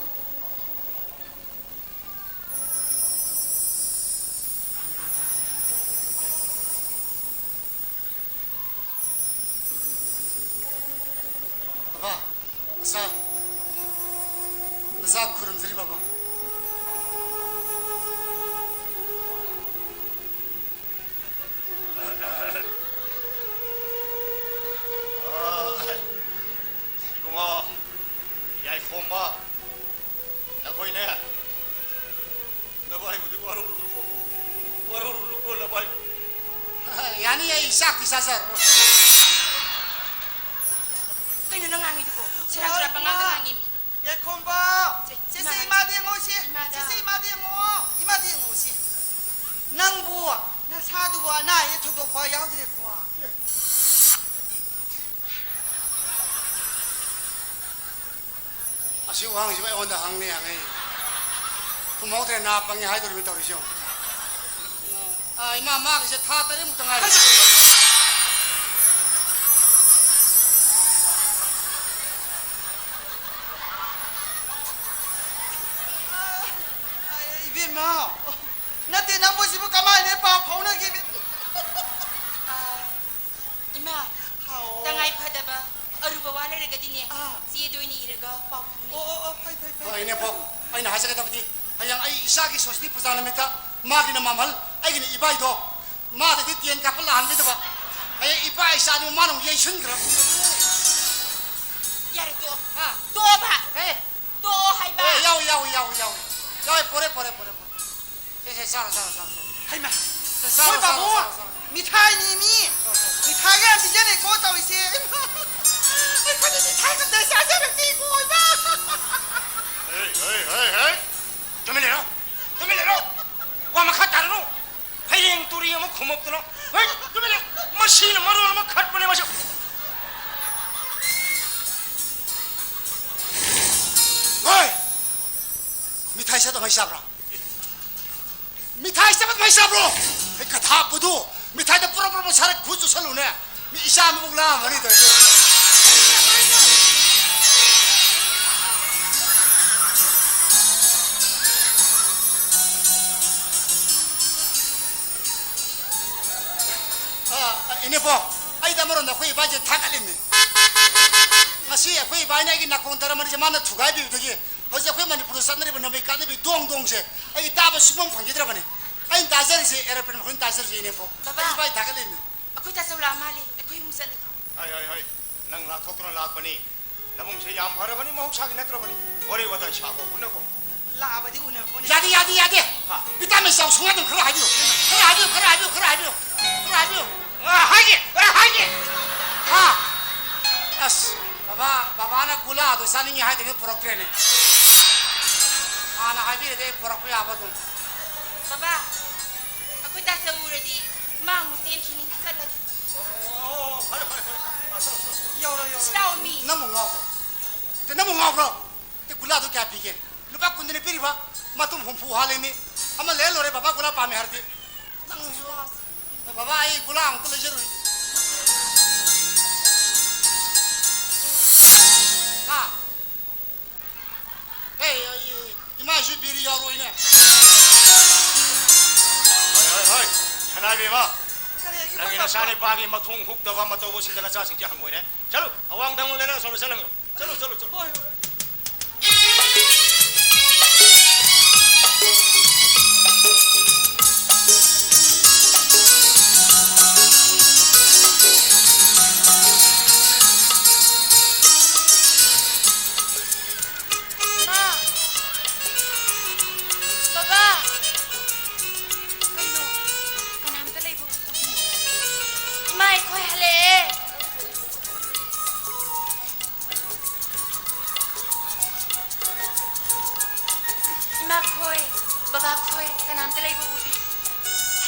ꯕꯕꯥ, ꯅꯆꯥ, ꯅꯆꯥ ꯈꯨꯔꯨꯝꯖꯔꯤ ꯕꯕꯥ꯫ ꯏꯕꯨꯡꯉꯣ, ꯌꯥꯏꯈꯣꯝꯕ, ꯅꯈꯣꯏꯅꯦ꯫ ꯅꯕꯥꯏꯕꯨꯗꯤ ꯋꯥꯔꯧꯔꯨꯅꯨꯀꯣ, ꯋꯥꯔꯧꯔꯨꯅꯨꯀꯣ, ꯅꯕꯥꯏꯕꯨ꯫ ꯌꯥꯅꯤ, ꯑꯩ ꯆꯥꯛꯇꯤ ꯆꯥꯖꯔꯔꯣꯏ꯫ ꯀꯩꯅꯣ ꯅꯪ ꯉꯥꯡꯉꯤꯗꯨꯕꯣ? ꯁꯦꯔꯥꯟ ꯇꯨꯔꯥꯟ ꯄꯉꯥꯡꯗ ꯉꯥꯡꯉꯤ ꯃꯤ꯫ ꯌꯥꯏꯈꯣꯝꯕ! ꯁꯦ, ꯁꯦ, ꯁꯦ, ꯏꯃꯥ ꯏꯃꯥꯗ ꯌꯦꯡꯉꯣ, ꯁꯦ꯫ ꯏꯃꯥꯗ꯫ ꯁꯦ, ꯁꯦ, ꯏꯃꯥꯗ ꯌꯦꯡꯉꯣ꯫ ꯏꯃꯥꯗ ꯌꯦꯡꯉꯣ, ꯁꯦ꯫ ꯅꯪꯕꯨ ꯅꯁꯥꯗꯨꯕꯨ ꯑꯅꯥ ꯑꯌꯦꯛ ꯊꯣꯏꯗꯣꯛꯄ ꯌꯥꯎꯗ꯭ꯔꯦꯀꯣ? ꯑꯁꯤ ꯋꯥꯍꯪꯁꯤꯕꯨ ꯑꯩꯉꯣꯟꯗ ꯍꯪꯅꯤ ꯍꯪꯉꯤ꯫ ꯈꯨꯝꯍꯧꯗ꯭ꯔꯦ, ꯅꯥ ꯄꯪꯉꯤ ꯍꯥꯏꯗꯣꯔꯤꯕꯅꯤ ꯇꯧꯔꯤꯁꯤ ꯌꯦꯡꯉꯨ꯫ ꯑꯥ, ꯏꯃꯥ, ꯃꯥꯒꯤꯁꯦ ꯊꯥ ꯇꯔꯦꯠꯃꯨꯛꯇ ꯉꯥꯏꯔꯤ꯫ ꯑꯥ, ꯏꯕꯦꯝꯃ, ꯅꯠꯇꯦ, ꯅꯪꯕꯨ ꯁꯤꯕꯨ ꯀꯃꯥꯏꯅ ꯄꯥꯎ ꯐꯥꯎꯅꯈꯤꯕ? ꯑꯥ, ꯏꯃꯥ, ꯍꯥꯎ꯫ ꯇꯉꯥꯏ ꯐꯗꯕ ꯑꯔꯨꯕ ꯋꯥ ꯂꯩꯔꯒꯗꯤꯅꯦ, ꯑꯥ꯫ ꯆꯦꯗ ꯑꯣꯏꯅ ꯏꯔꯒ ꯄꯥꯎ ꯐꯥꯎꯅꯩ꯫ ꯑꯣ, ꯑꯣ, ꯑꯣ, ꯐꯩ, ꯐꯩ, ꯐꯩ꯫ ꯍꯣꯏ, ꯏꯅꯦꯄꯣ, ꯑꯩꯅ ꯍꯥꯏꯖꯒꯗꯕꯗꯤ, ꯍꯌꯦꯡ ꯑꯩ ꯏꯆꯥꯒꯤ ꯁꯣꯁꯇꯤ ꯄꯨꯖꯥ ꯅꯨꯃꯤꯠꯇ ꯃꯥꯒꯤꯅ ꯃꯥꯝꯍꯜ, ꯑꯩꯒꯤꯅ ꯏꯕꯥꯏꯗꯣ, ꯃꯥꯗꯗꯤ ꯇꯦꯟ ꯀꯥꯞꯄ ꯂꯥꯛꯍꯟꯕꯤꯗꯕ꯫ ꯍꯌꯦꯡ ꯏꯄꯥ ꯏꯆꯥꯗꯨ ꯃꯥꯅ ꯑꯃꯨꯛ ꯌꯩꯁꯟꯈ꯭ꯔꯕ꯫ ꯌꯥꯔꯦ, ꯇꯣꯛꯑꯣ꯫ ꯍꯥ? ꯇꯣꯛꯑꯣꯕ꯫ ꯍꯦ? ꯇꯣꯛꯑꯣ ꯍꯥꯏꯕ꯫ ꯑꯦ, ꯌꯥꯎꯏ, ꯌꯥꯎꯏ, ꯌꯥꯎꯏ, ꯌꯥꯎꯏ꯫ ꯌꯥꯎꯏ, ꯄꯣꯔꯦ, ꯄꯣꯔꯦ, ꯄꯣꯔꯦ, ꯄꯣꯔꯦ꯫ ꯁꯦ, ꯁꯦ, ꯆꯥꯔꯣ, ꯆꯥꯔꯣ, ꯆꯥꯔꯣ, ꯆꯥꯔꯣ꯫ ꯍꯩꯃꯥ! ꯁꯦ, ꯆꯥꯔꯣ, ꯍꯣꯏ, ꯆꯥꯔꯣ, ꯄꯥꯕꯨꯡ! ꯆꯥꯔꯣ, ꯆꯥꯔꯣ꯫ ꯃꯤꯊꯥꯏꯅꯤ ꯃꯤ! ꯆꯥꯔꯣ, ꯆꯥꯔꯣ꯫ ꯃꯤꯊꯥꯏꯒ ꯌꯥꯝ ꯄꯤꯖꯅꯩꯀꯣ ꯇꯧꯔꯤꯁꯦ꯫ ꯑꯩꯈꯣꯏꯗꯤ ꯃꯤꯊꯥꯏꯒ ꯑꯝꯇ ꯆꯥꯖꯔꯛꯇꯦꯀꯣ, ꯏꯃꯥ! ꯍꯩ, ꯍꯩ, ꯍꯩ, ꯍꯩ! ꯇꯨꯃꯤꯟ ꯂꯩꯔꯣ! ꯇꯨꯃꯤꯟ ꯂꯩꯔꯣ! ꯋꯥ ꯃꯈꯥ ꯇꯥꯔꯅꯨ! ꯍꯌꯦꯡ ꯇꯨꯔꯤ ꯑꯃꯨꯛ ꯈꯨꯝꯃꯛꯇꯅ꯫ ꯍꯩ, ꯇꯨꯃꯤꯟ ꯂꯩ꯫ ꯃꯁꯤꯅ ꯃꯔꯣꯟ ꯑꯃ ꯈꯠꯄꯅꯦ ꯃꯁꯤ꯫ ꯍꯣꯏ! ꯃꯤꯊꯥꯏ ꯆꯥꯗ ꯃꯩ ꯆꯥꯕ꯭ꯔꯥ? ꯃꯤꯊꯥꯏ ꯆꯥꯕ ꯃꯩ ꯆꯥꯕ꯭ꯔꯣ? ꯍꯩ, ꯀꯊꯥꯞꯄꯗꯨ! ꯃꯤꯊꯥꯏꯗ ꯄꯨꯔꯞ ꯄꯨꯔꯞ ꯁꯥꯔ ꯈꯨ ꯆꯨꯁꯜꯂꯨꯅꯦ꯫ ꯃꯤ ꯏꯆꯥ ꯑꯃꯃꯨꯛ ꯂꯥꯛꯑꯝꯃꯅꯤ ꯇꯧꯔꯤꯁꯦ꯫ ꯑ, ꯑ, ꯏꯅꯦꯄꯣ, ꯑꯩꯗꯤ ꯑꯃꯔꯣꯝꯗ ꯑꯩꯈꯣꯏ ꯏꯕꯥꯏꯁꯦ ꯊꯥꯒꯠꯂꯤꯅꯤ꯫ ꯉꯁꯤ ꯑꯩꯈꯣꯏ ꯏꯕꯥꯏꯅ ꯑꯩꯒꯤ ꯅꯥꯀꯣꯡ ꯇꯔꯥꯃꯔꯤꯁꯦ ꯃꯥꯅ ꯊꯨꯒꯥꯏꯕꯤꯕꯗꯒꯤ ꯍꯧꯖꯤꯛ ꯑꯩꯈꯣꯏ ꯃꯅꯤꯄꯨꯔꯗ ꯆꯠꯅꯔꯤꯕ ꯅꯣꯡꯃꯩ ꯀꯥꯞꯅꯕꯤ ꯗꯣꯡ ꯗꯣꯡꯁꯦ ꯑꯩ ꯇꯥꯕ ꯁꯨꯡꯐꯪ ꯐꯪꯈꯤꯗ꯭ꯔꯕꯅꯤ꯫ ꯑꯩꯅ ꯇꯥꯖꯔꯤꯁꯦ aeroplane ꯃꯈꯣꯟ ꯇꯥꯖꯔꯤꯁꯦ, ꯏꯅꯦꯄꯣ꯫ ꯕꯕꯥ꯫ ꯑꯩ ꯏꯕꯥꯏ ꯊꯥꯒꯠꯂꯤꯅꯤ꯫ ꯑꯩꯈꯣꯏ ꯇꯥꯆꯧ ꯂꯥꯛꯑ ꯃꯥꯜꯂꯦ, ꯑꯩꯈꯣꯏ ꯑꯃꯨꯛ ꯆꯠꯂꯒꯦ꯫ ꯍꯥꯏ, ꯍꯥꯏ, ꯍꯥꯏ꯫ ꯅꯪ ꯂꯥꯛꯊꯣꯛꯇꯨꯅ ꯂꯥꯛꯄꯅꯤ꯫ ꯅꯕꯨꯡꯁꯦ ꯌꯥꯝ ꯐꯔꯕꯅꯤ, ꯃꯍꯧꯁꯥꯒꯤ ꯅꯠꯇ꯭ꯔꯕꯅꯤ꯫ ꯋꯥꯔꯤ ꯋꯥꯇꯥꯏ ꯁꯥꯕ ꯎꯅꯀꯣ꯫ ꯂꯥꯛꯑꯕꯗꯤ ꯎꯅꯀꯣꯅꯦ꯫ ꯌꯥꯗꯦ, ꯌꯥꯗꯦ, ꯌꯥꯗꯦ꯫ ꯍꯥ? ꯚꯤꯇꯥꯃꯤꯟ ꯆꯥꯎ ꯁꯨꯡꯌꯥꯗꯕ ꯈꯔ ꯍꯥꯏꯕꯤꯌꯨ꯫ ꯈꯔ ꯍꯥꯏꯕꯤꯌꯨ, ꯈꯔ ꯍꯥꯏꯕꯤꯌꯨ, ꯈꯔ ꯍꯥꯏꯕꯤꯌꯨ꯫ ꯈꯔ ꯍꯥꯏꯕꯤꯌꯨ꯫ ꯑ, ꯍꯥꯏꯒꯦ, ꯑ, ꯍꯥꯏꯒꯦ꯫ ꯍꯥ? ꯑꯁ, ꯕꯕꯥ, ꯕꯕꯥꯅ ꯒꯨꯂꯥꯗꯣ ꯆꯥꯅꯤꯡꯉꯤ ꯍꯥꯏꯗꯕꯤ ꯄꯨꯔꯛꯇ꯭ꯔꯦꯅꯦ꯫ ꯍꯥꯟꯅ ꯍꯥꯏꯕꯤꯔꯗꯤ ꯑꯩ ꯄꯨꯔꯛꯄ ꯌꯥꯕ ꯑꯗꯨꯝ꯫ ꯕꯕꯥ, ꯑꯩꯈꯣꯏ ꯇꯥꯆꯧ ꯎꯔꯗꯤ ꯃꯥ ꯑꯃꯨꯛ ꯆꯦꯟꯈꯤꯅꯤ꯫ ꯆꯠꯂꯒꯦ꯫ ꯑꯣ, ꯐꯔꯦ, ꯐꯔꯦ, ꯐꯔꯦ꯫ ꯑ, ꯆꯠꯂꯣ, ꯆꯠꯂꯣ, ꯆꯠꯂꯣ꯫ ꯌꯥꯎꯔꯣ, ꯌꯥꯎꯔꯣ꯫ ꯏꯁ, ꯂꯥꯛꯑꯣ ꯃꯤ꯫ ꯅꯪꯕꯨ ꯉꯥꯎꯕ꯭ꯔꯣ? ꯅꯪꯕꯨ ꯉꯥꯎꯕ꯭ꯔꯣ? ꯇꯦ, ꯒꯨꯂꯥꯗꯣ ꯀꯌꯥ ꯄꯤꯒꯦ? ꯂꯨꯄꯥ ꯀꯨꯟꯗꯅꯤ ꯄꯤꯔꯤꯕ꯫ ꯃꯇꯨꯝ ꯍꯨꯝꯐꯨ ꯍꯥꯜꯂꯤꯃꯤ꯫ ꯑꯃ ꯂꯩꯔ ꯂꯣꯏꯔꯦ, ꯕꯕꯥ ꯒꯨꯂꯥ ꯄꯥꯝꯃꯦ ꯍꯥꯏꯔꯗꯤ꯫ ꯅꯪꯁꯨ꯫ ꯕꯕꯥ, ꯑꯩ ꯒꯨꯂꯥ ꯑꯃꯨꯛꯇ ꯂꯩꯖꯔꯨꯏ꯫ ꯍꯥ? ꯍꯦ, ꯑꯩ ꯏꯃꯥꯏꯁꯨ ꯕꯤꯔꯤ ꯌꯥꯎꯔꯣꯏꯅꯦ꯫ ꯍꯣꯏ, ꯍꯣꯏ, ꯍꯣꯏ꯫ ꯁꯅꯥꯏꯕꯦꯝꯃ, ꯀꯔꯤ ꯍꯥꯏꯒꯦ, ꯅꯪꯒꯤ ꯏꯃꯥ? ꯅꯆꯥꯅꯤꯄꯥꯒꯤ ꯃꯊꯣꯡ ꯍꯨꯛꯇꯕ ꯃꯇꯧ ꯑꯁꯤꯗ ꯅꯆꯥꯁꯤꯡꯁꯦ ꯍꯪꯉꯣꯏꯅꯦ꯫ ꯆꯠꯂꯨ, ꯑꯋꯥꯡ ꯊꯪꯕ ꯂꯩꯔꯛ ꯑꯁꯣꯝꯗ ꯆꯠꯍꯟꯈ꯭ꯔꯣ꯫ ꯆꯠꯂꯨ, ꯆꯠꯂꯨ, ꯆꯠꯂꯨ꯫ ꯍꯣꯏ, ꯍꯣꯏ꯫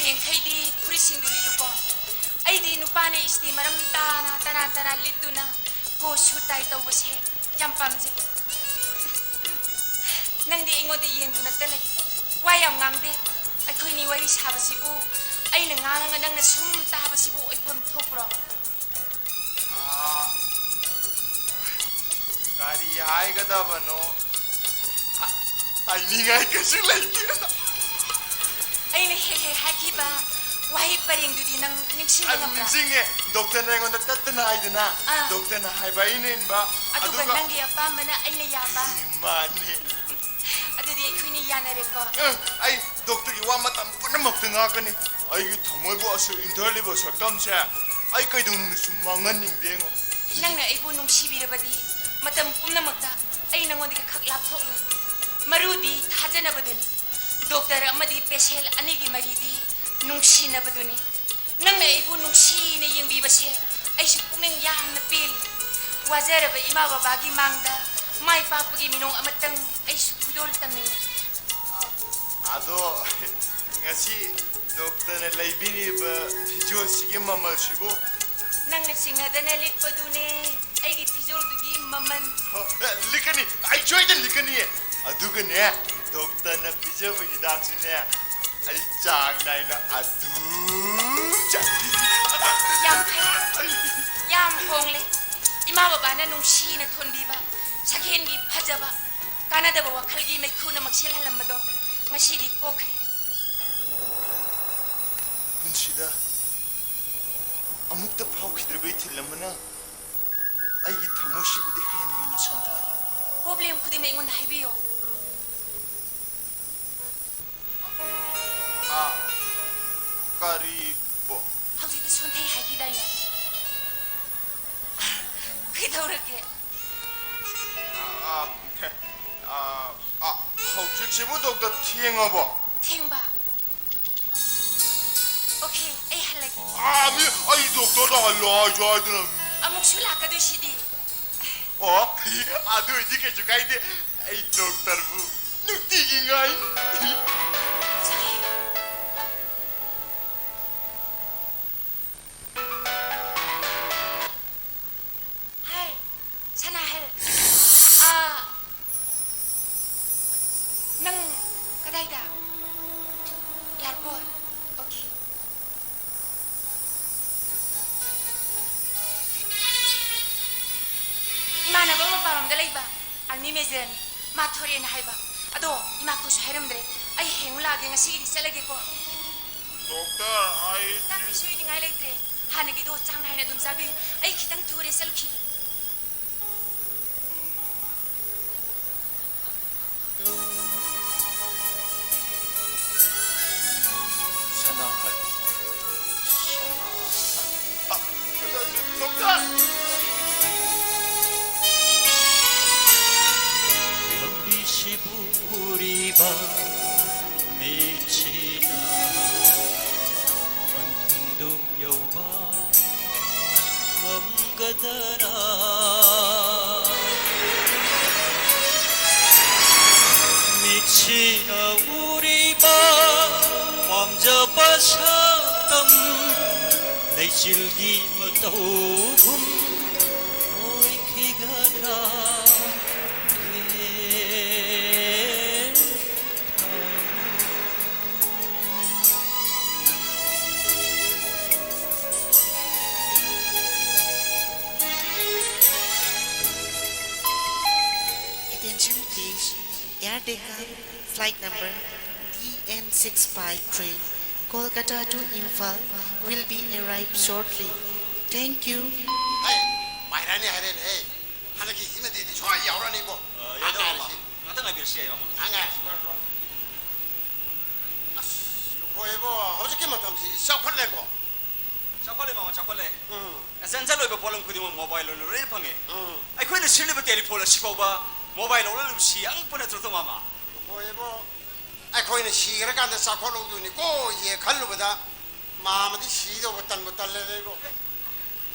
ꯍꯌꯦꯡꯈꯩꯗꯤ ꯐꯨꯔꯤꯠꯁꯤꯡꯗꯨ ꯂꯤꯠꯂꯨꯀꯣ꯫ ꯑꯩꯗꯤ ꯅꯨꯄꯥꯅ ꯏꯁꯇꯤ ꯃꯔꯝ ꯇꯥꯅ ꯇꯅꯥꯟ ꯇꯅꯥꯟ ꯂꯤꯠꯇꯨꯅ ꯀꯣꯠ ꯁꯨꯠ ꯇꯥꯏ ꯇꯧꯕꯁꯦ ꯌꯥꯝ ꯄꯥꯝꯖꯩ꯫ ꯅꯪꯗꯤ ꯑꯩꯉꯣꯟꯗ ꯌꯦꯡꯗꯨꯅꯇ ꯂꯩ, ꯋꯥ ꯌꯥꯝ ꯉꯥꯡꯗꯦ꯫ ꯑꯩꯈꯣꯏꯅꯤ ꯋꯥꯔꯤ ꯁꯥꯕꯁꯤꯕꯨ ꯑꯩꯅ ꯉꯥꯡꯉꯒ ꯅꯪꯅ ꯁꯨꯝ ꯇꯥꯕꯁꯤꯕꯨ ꯑꯣꯏꯐꯝ ꯊꯣꯛꯄ꯭ꯔꯣ? ꯑꯥ, ꯀꯔꯤ ꯍꯥꯏꯒꯗꯕꯅꯣ? ꯑ-, ꯍꯥꯏꯅꯤꯡꯉꯥꯏ ꯀꯩꯁꯨ ꯂꯩꯇꯦ꯫ ꯑꯩꯅ ꯍꯦꯛ ꯍꯦꯛ ꯍꯥꯏꯈꯤꯕ ꯋꯥꯍꯩ ꯄꯔꯦꯡꯗꯨꯗꯤ ꯅꯪ ꯅꯤꯡꯁꯤꯡꯕ ꯑꯗꯨ ꯉꯝꯕ꯭ꯔꯥ? ꯅꯤꯡꯁꯤꯡꯉꯦ꯫ ꯗꯣꯛꯇꯔꯅ ꯑꯩꯉꯣꯟꯗ ꯇꯠꯇꯅ ꯍꯥꯏꯗꯅ, ꯑꯥ꯫ ꯗꯣꯛꯇꯔꯅ ꯍꯥꯏꯕ ꯑꯩꯅ ꯏꯟꯕ꯫ ꯑꯗꯨꯒ ꯑꯗꯨꯒ ꯅꯪꯒꯤ ꯑꯄꯥꯝꯕꯅ ꯑꯩꯅ ꯌꯥꯕ꯫ ꯃꯥꯅꯤ꯫ ꯑꯗꯨꯗꯤ ꯑꯩꯈꯣꯏꯅꯤ ꯌꯥꯅꯔꯦꯀꯣ? ꯑ, ꯑꯩ ꯗꯣꯛꯇꯔꯒꯤ ꯋꯥ ꯃꯇꯝ ꯄꯨꯝꯅꯃꯛꯇ ꯉꯥꯛꯀꯅꯤ꯫ ꯑꯩꯒꯤ ꯊꯃꯣꯏꯕꯨ ꯑꯁꯨꯛ ꯏꯪꯊꯍꯜꯂꯤꯕ ꯁꯛꯇꯝꯁꯦ ꯑꯩ ꯀꯩꯗꯧꯅꯨꯡꯗꯁꯨ ꯃꯥꯡꯍꯟꯅꯤꯡꯗꯦꯉꯣ꯫ ꯅꯪꯅ ꯑꯩꯕꯨ ꯅꯨꯡꯁꯤꯕꯤꯔꯕꯗꯤ ꯃꯇꯝ ꯄꯨꯝꯅꯃꯛꯇ ꯑꯩ ꯅꯉꯣꯟꯗꯒꯤ ꯈꯛ ꯂꯥꯞꯊꯣꯛꯂꯣꯏ꯫ ꯃꯔꯨꯗꯤ ꯊꯥꯖꯅꯕꯗꯨꯅꯤ꯫ ꯗꯣꯛꯇꯔ ꯑꯃꯗꯤ ꯄꯦꯁꯦꯟ ꯑꯅꯤꯒꯤ ꯃꯔꯤꯗꯤ ꯅꯨꯡꯁꯤꯅꯕꯗꯨꯅꯤ꯫ ꯅꯪꯅ ꯑꯩꯕꯨ ꯅꯨꯡꯁꯤꯅ ꯌꯦꯡꯕꯤꯕꯁꯦ ꯑꯩꯁꯨ ꯄꯨꯛꯅꯤꯡ ꯌꯥꯝꯅ ꯄꯦꯜꯂꯤ꯫ ꯋꯥꯖꯔꯕ ꯏꯃꯥ ꯕꯕꯥꯒꯤ ꯃꯥꯡꯗ ꯃꯥꯏ ꯄꯥꯛꯄꯒꯤ ꯃꯤꯅꯣꯡ ꯑꯃꯇꯪ ꯑꯩꯁꯨ ꯈꯨꯗꯣꯜ ꯇꯝꯅꯤꯡꯉꯤ꯫ ꯑꯗꯣ ꯉꯁꯤ ꯗꯣꯛꯇꯔꯅ ꯂꯩꯕꯤꯔꯤꯕ ꯐꯤꯖꯣꯜꯁꯤꯒꯤ ꯃꯃꯜꯁꯤꯕꯨ? ꯅꯪꯅ ꯆꯤꯡꯅꯗꯅ ꯂꯤꯠꯄꯗꯨꯅꯦ ꯑꯩꯒꯤ ꯐꯤꯖꯣꯜꯗꯨꯒꯤ ꯃꯃꯜ꯫ ꯑꯣ, ꯂꯤꯠꯀꯅꯤ, ꯑꯩ ꯁꯣꯏꯗꯅ ꯂꯤꯠꯀꯅꯤꯌꯦ꯫ ꯑꯗꯨꯒꯅꯦ, ꯗꯣꯛꯇꯔꯅ ꯄꯤꯖꯕ ꯍꯤꯗꯥꯛꯁꯨꯅꯦ, ꯑꯩ ꯆꯥꯡ ꯅꯥꯏꯅ ꯑꯗꯨꯝ ꯆꯥꯏ꯫ ꯌꯥꯝ ꯐꯩ, ꯌꯥꯝ ꯍꯣꯡꯂꯦ꯫ ꯏꯃꯥ ꯕꯕꯥꯅ ꯅꯨꯡꯁꯤꯅ ꯊꯣꯟꯕꯤꯕ ꯁꯛꯍꯦꯟꯒꯤ ꯐꯖꯕ, ꯀꯥꯟꯅꯗꯕ ꯋꯥꯈꯜꯒꯤ ꯃꯩꯈꯨꯅ ꯃꯛꯁꯤꯜꯍꯜꯂꯝꯕꯗꯣ ꯉꯁꯤꯗꯤ ꯀꯣꯛꯈ꯭ꯔꯦ꯫ ꯄꯨꯟꯁꯤꯗ ꯑꯃꯨꯛꯇ ꯐꯥꯎꯈꯤꯗ꯭ꯔꯤꯕ ꯏꯊꯤꯜ ꯑꯃꯅ ꯑꯩꯒꯤ ꯊꯃꯣꯏꯁꯤꯕꯨꯗꯤ ꯍꯦꯟꯅ ꯍꯦꯟꯅ ꯁꯣꯟꯊꯍꯜꯂꯦ꯫ ꯄ꯭ꯔꯣꯕ꯭ꯂꯦꯝ ꯈꯨꯗꯤꯡꯃꯛ ꯑꯩꯉꯣꯟꯗ ꯍꯥꯏꯕꯤꯌꯣ꯫ ꯑꯥ, ꯀꯔꯤꯕꯣ? ꯍꯧꯖꯤꯛꯇꯤ ꯁꯣꯟꯊꯩ ꯍꯥꯏꯈꯤꯗꯥꯏꯅꯦ? ꯀꯩꯗꯧꯔꯒꯦ? ꯑꯥ, ꯑꯥ, ꯑꯥ, ꯑꯥ, ꯍꯧꯖꯤꯛꯁꯤꯕꯨ ꯗꯣꯛꯇꯔ ꯊꯦꯡꯉꯕꯣ? ꯊꯦꯡꯕ? ꯑꯣꯀꯦ, ꯑꯩ ꯍꯜꯂꯒꯦ꯫ ꯑꯥ, ꯃꯤ, ꯑꯩ ꯗꯣꯛꯇꯔꯗ ꯍꯜꯂꯣ ꯍꯥꯏꯁꯨ ꯍꯥꯏꯗꯅ꯫ ꯑꯃꯨꯛꯁꯨ ꯂꯥꯛꯀꯗꯣꯏꯁꯤꯗꯤ꯫ ꯑꯣ, ꯑꯗꯨ ꯑꯣꯏꯗꯤ ꯀꯩꯁꯨ ꯀꯥꯏꯗꯦ꯫ ꯑꯩ ꯗꯣꯛꯇꯔꯕꯨ ꯅꯨꯡꯇꯤꯒꯤ ꯉꯥꯏ꯫ ꯆꯠꯂꯍꯦ꯫ ꯍꯣꯏ, ꯑꯣꯀꯦ꯫ ꯏꯃꯥꯟꯅꯕ ꯃꯄꯥꯟꯂꯣꯝꯗ ꯂꯩꯕ ꯑꯥꯔꯃꯤ ꯃꯦꯖꯔꯅꯤ꯫ ꯃꯥ ꯊꯣꯔꯛꯑꯦꯅ ꯍꯥꯏꯕ꯫ ꯑꯗꯣ ꯏꯃꯥꯈꯣꯏꯁꯨ ꯍꯥꯏꯔꯝꯗ꯭ꯔꯦ꯫ ꯑꯩ ꯍꯌꯦꯡ ꯂꯥꯛꯑꯒꯦ, ꯉꯁꯤꯒꯤꯗꯤ ꯆꯠꯂꯒꯦꯀꯣ꯫ ꯗꯣꯛꯇꯔ, ꯑꯩ ꯆꯥꯛꯇꯤ ꯁꯣꯏꯅꯤꯡꯉꯥꯏ ꯂꯩꯇ꯭ꯔꯦ꯫ ꯍꯥꯟꯅꯒꯤꯗꯣ ꯆꯥꯡ ꯅꯥꯏꯅ ꯑꯗꯨꯝ ꯆꯥꯕꯤꯌꯨ꯫ ꯑꯩ ꯈꯤꯇꯪ ꯊꯨꯔꯦ, ꯆꯠꯂꯨꯈꯤꯒꯦ꯫ ꯁꯅꯥꯍꯜ꯫ ꯁꯅꯥꯍꯜ꯫ ꯑ, ꯗꯣꯛꯇꯔ! ꯂꯝꯕꯤꯁꯤꯕꯨ ꯎꯔꯤꯕ ꯃꯤꯠꯁꯤꯅ ꯄꯟꯊꯨꯡꯗꯨ ꯌꯧꯕ ꯉꯝꯒꯗꯔꯥ? ꯃꯤꯠꯁꯤꯅ ꯎꯔꯤꯕ ꯄꯥꯝꯖꯕ ꯁꯛꯇꯝ ꯂꯩꯆꯤꯜꯒꯤ ꯃꯇꯧꯒꯨꯝ ꯑꯣꯏꯈꯤꯒꯗ꯭ꯔꯥ? Attention please, Air Deccan flight number D N six five three, Kolkata to Imphal, will be arrived shortly. Thank you. ꯍꯩ, ꯄꯥꯏꯔꯅꯤ ꯍꯥꯏꯔꯦꯅꯦ, ꯍꯦ꯫ ꯍꯟꯗꯛꯀꯤ ꯁꯤꯃꯗꯤ ꯁꯣꯏ ꯌꯥꯎꯔꯅꯤꯕꯣ꯫ ꯑ, ꯌꯥꯏꯗ, ꯉꯥꯏꯔꯁꯤ꯫ ꯃꯥꯃ꯫ ꯉꯥꯛꯇꯪ ꯉꯥꯏꯕꯤꯔꯁꯤ, ꯌꯥꯏ, ꯃꯥꯃ꯫ ꯉꯥꯏ ꯉꯥꯏꯔꯁꯤ, ꯍꯣꯏ, ꯍꯣꯏ꯫ ꯑꯁ, ꯂꯨꯈꯣꯏꯕꯣ, ꯍꯧꯖꯤꯛꯀꯤ ꯃꯇꯝꯁꯤ ꯆꯥꯎꯈꯠꯂꯦꯀꯣ꯫ ꯆꯥꯎꯈꯠꯂꯦ, ꯃꯥꯃ, ꯆꯥꯎꯈꯠꯂꯦ꯫ ꯎꯝ꯫ ꯑꯦ, ꯆꯟꯖꯜ ꯑꯣꯏꯕ ꯄꯣꯠꯂꯝ ꯈꯨꯗꯤꯡꯃꯛ mobile ꯑꯣꯏꯅ ꯂꯣꯏꯅ ꯐꯪꯉꯦ꯫ ꯎꯝ꯫ ꯑꯩꯈꯣꯏꯅ ꯁꯤꯖꯤꯟꯅꯕ telephone ꯑꯁꯤꯐꯥꯎꯕ mobile ꯑꯣꯏꯅ ꯂꯣꯏꯅ ꯁꯤ ꯑꯉꯛꯄ ꯅꯠꯇ꯭ꯔꯣ, ꯃꯥꯃ? ꯂꯨꯈꯣꯏꯕꯣ, ꯑꯩꯈꯣꯏꯅ ꯁꯤꯈ꯭ꯔꯀꯥꯟꯗ ꯆꯥꯎꯈꯠꯍꯧꯗꯣꯏꯅꯤꯀꯣ, ꯌꯦ ꯈꯜꯂꯨꯕꯗ ꯃꯥꯃꯗꯤ ꯁꯤꯗꯧꯕ ꯇꯟꯕꯨ ꯇꯜꯂꯦꯗ ꯏꯕꯣ꯫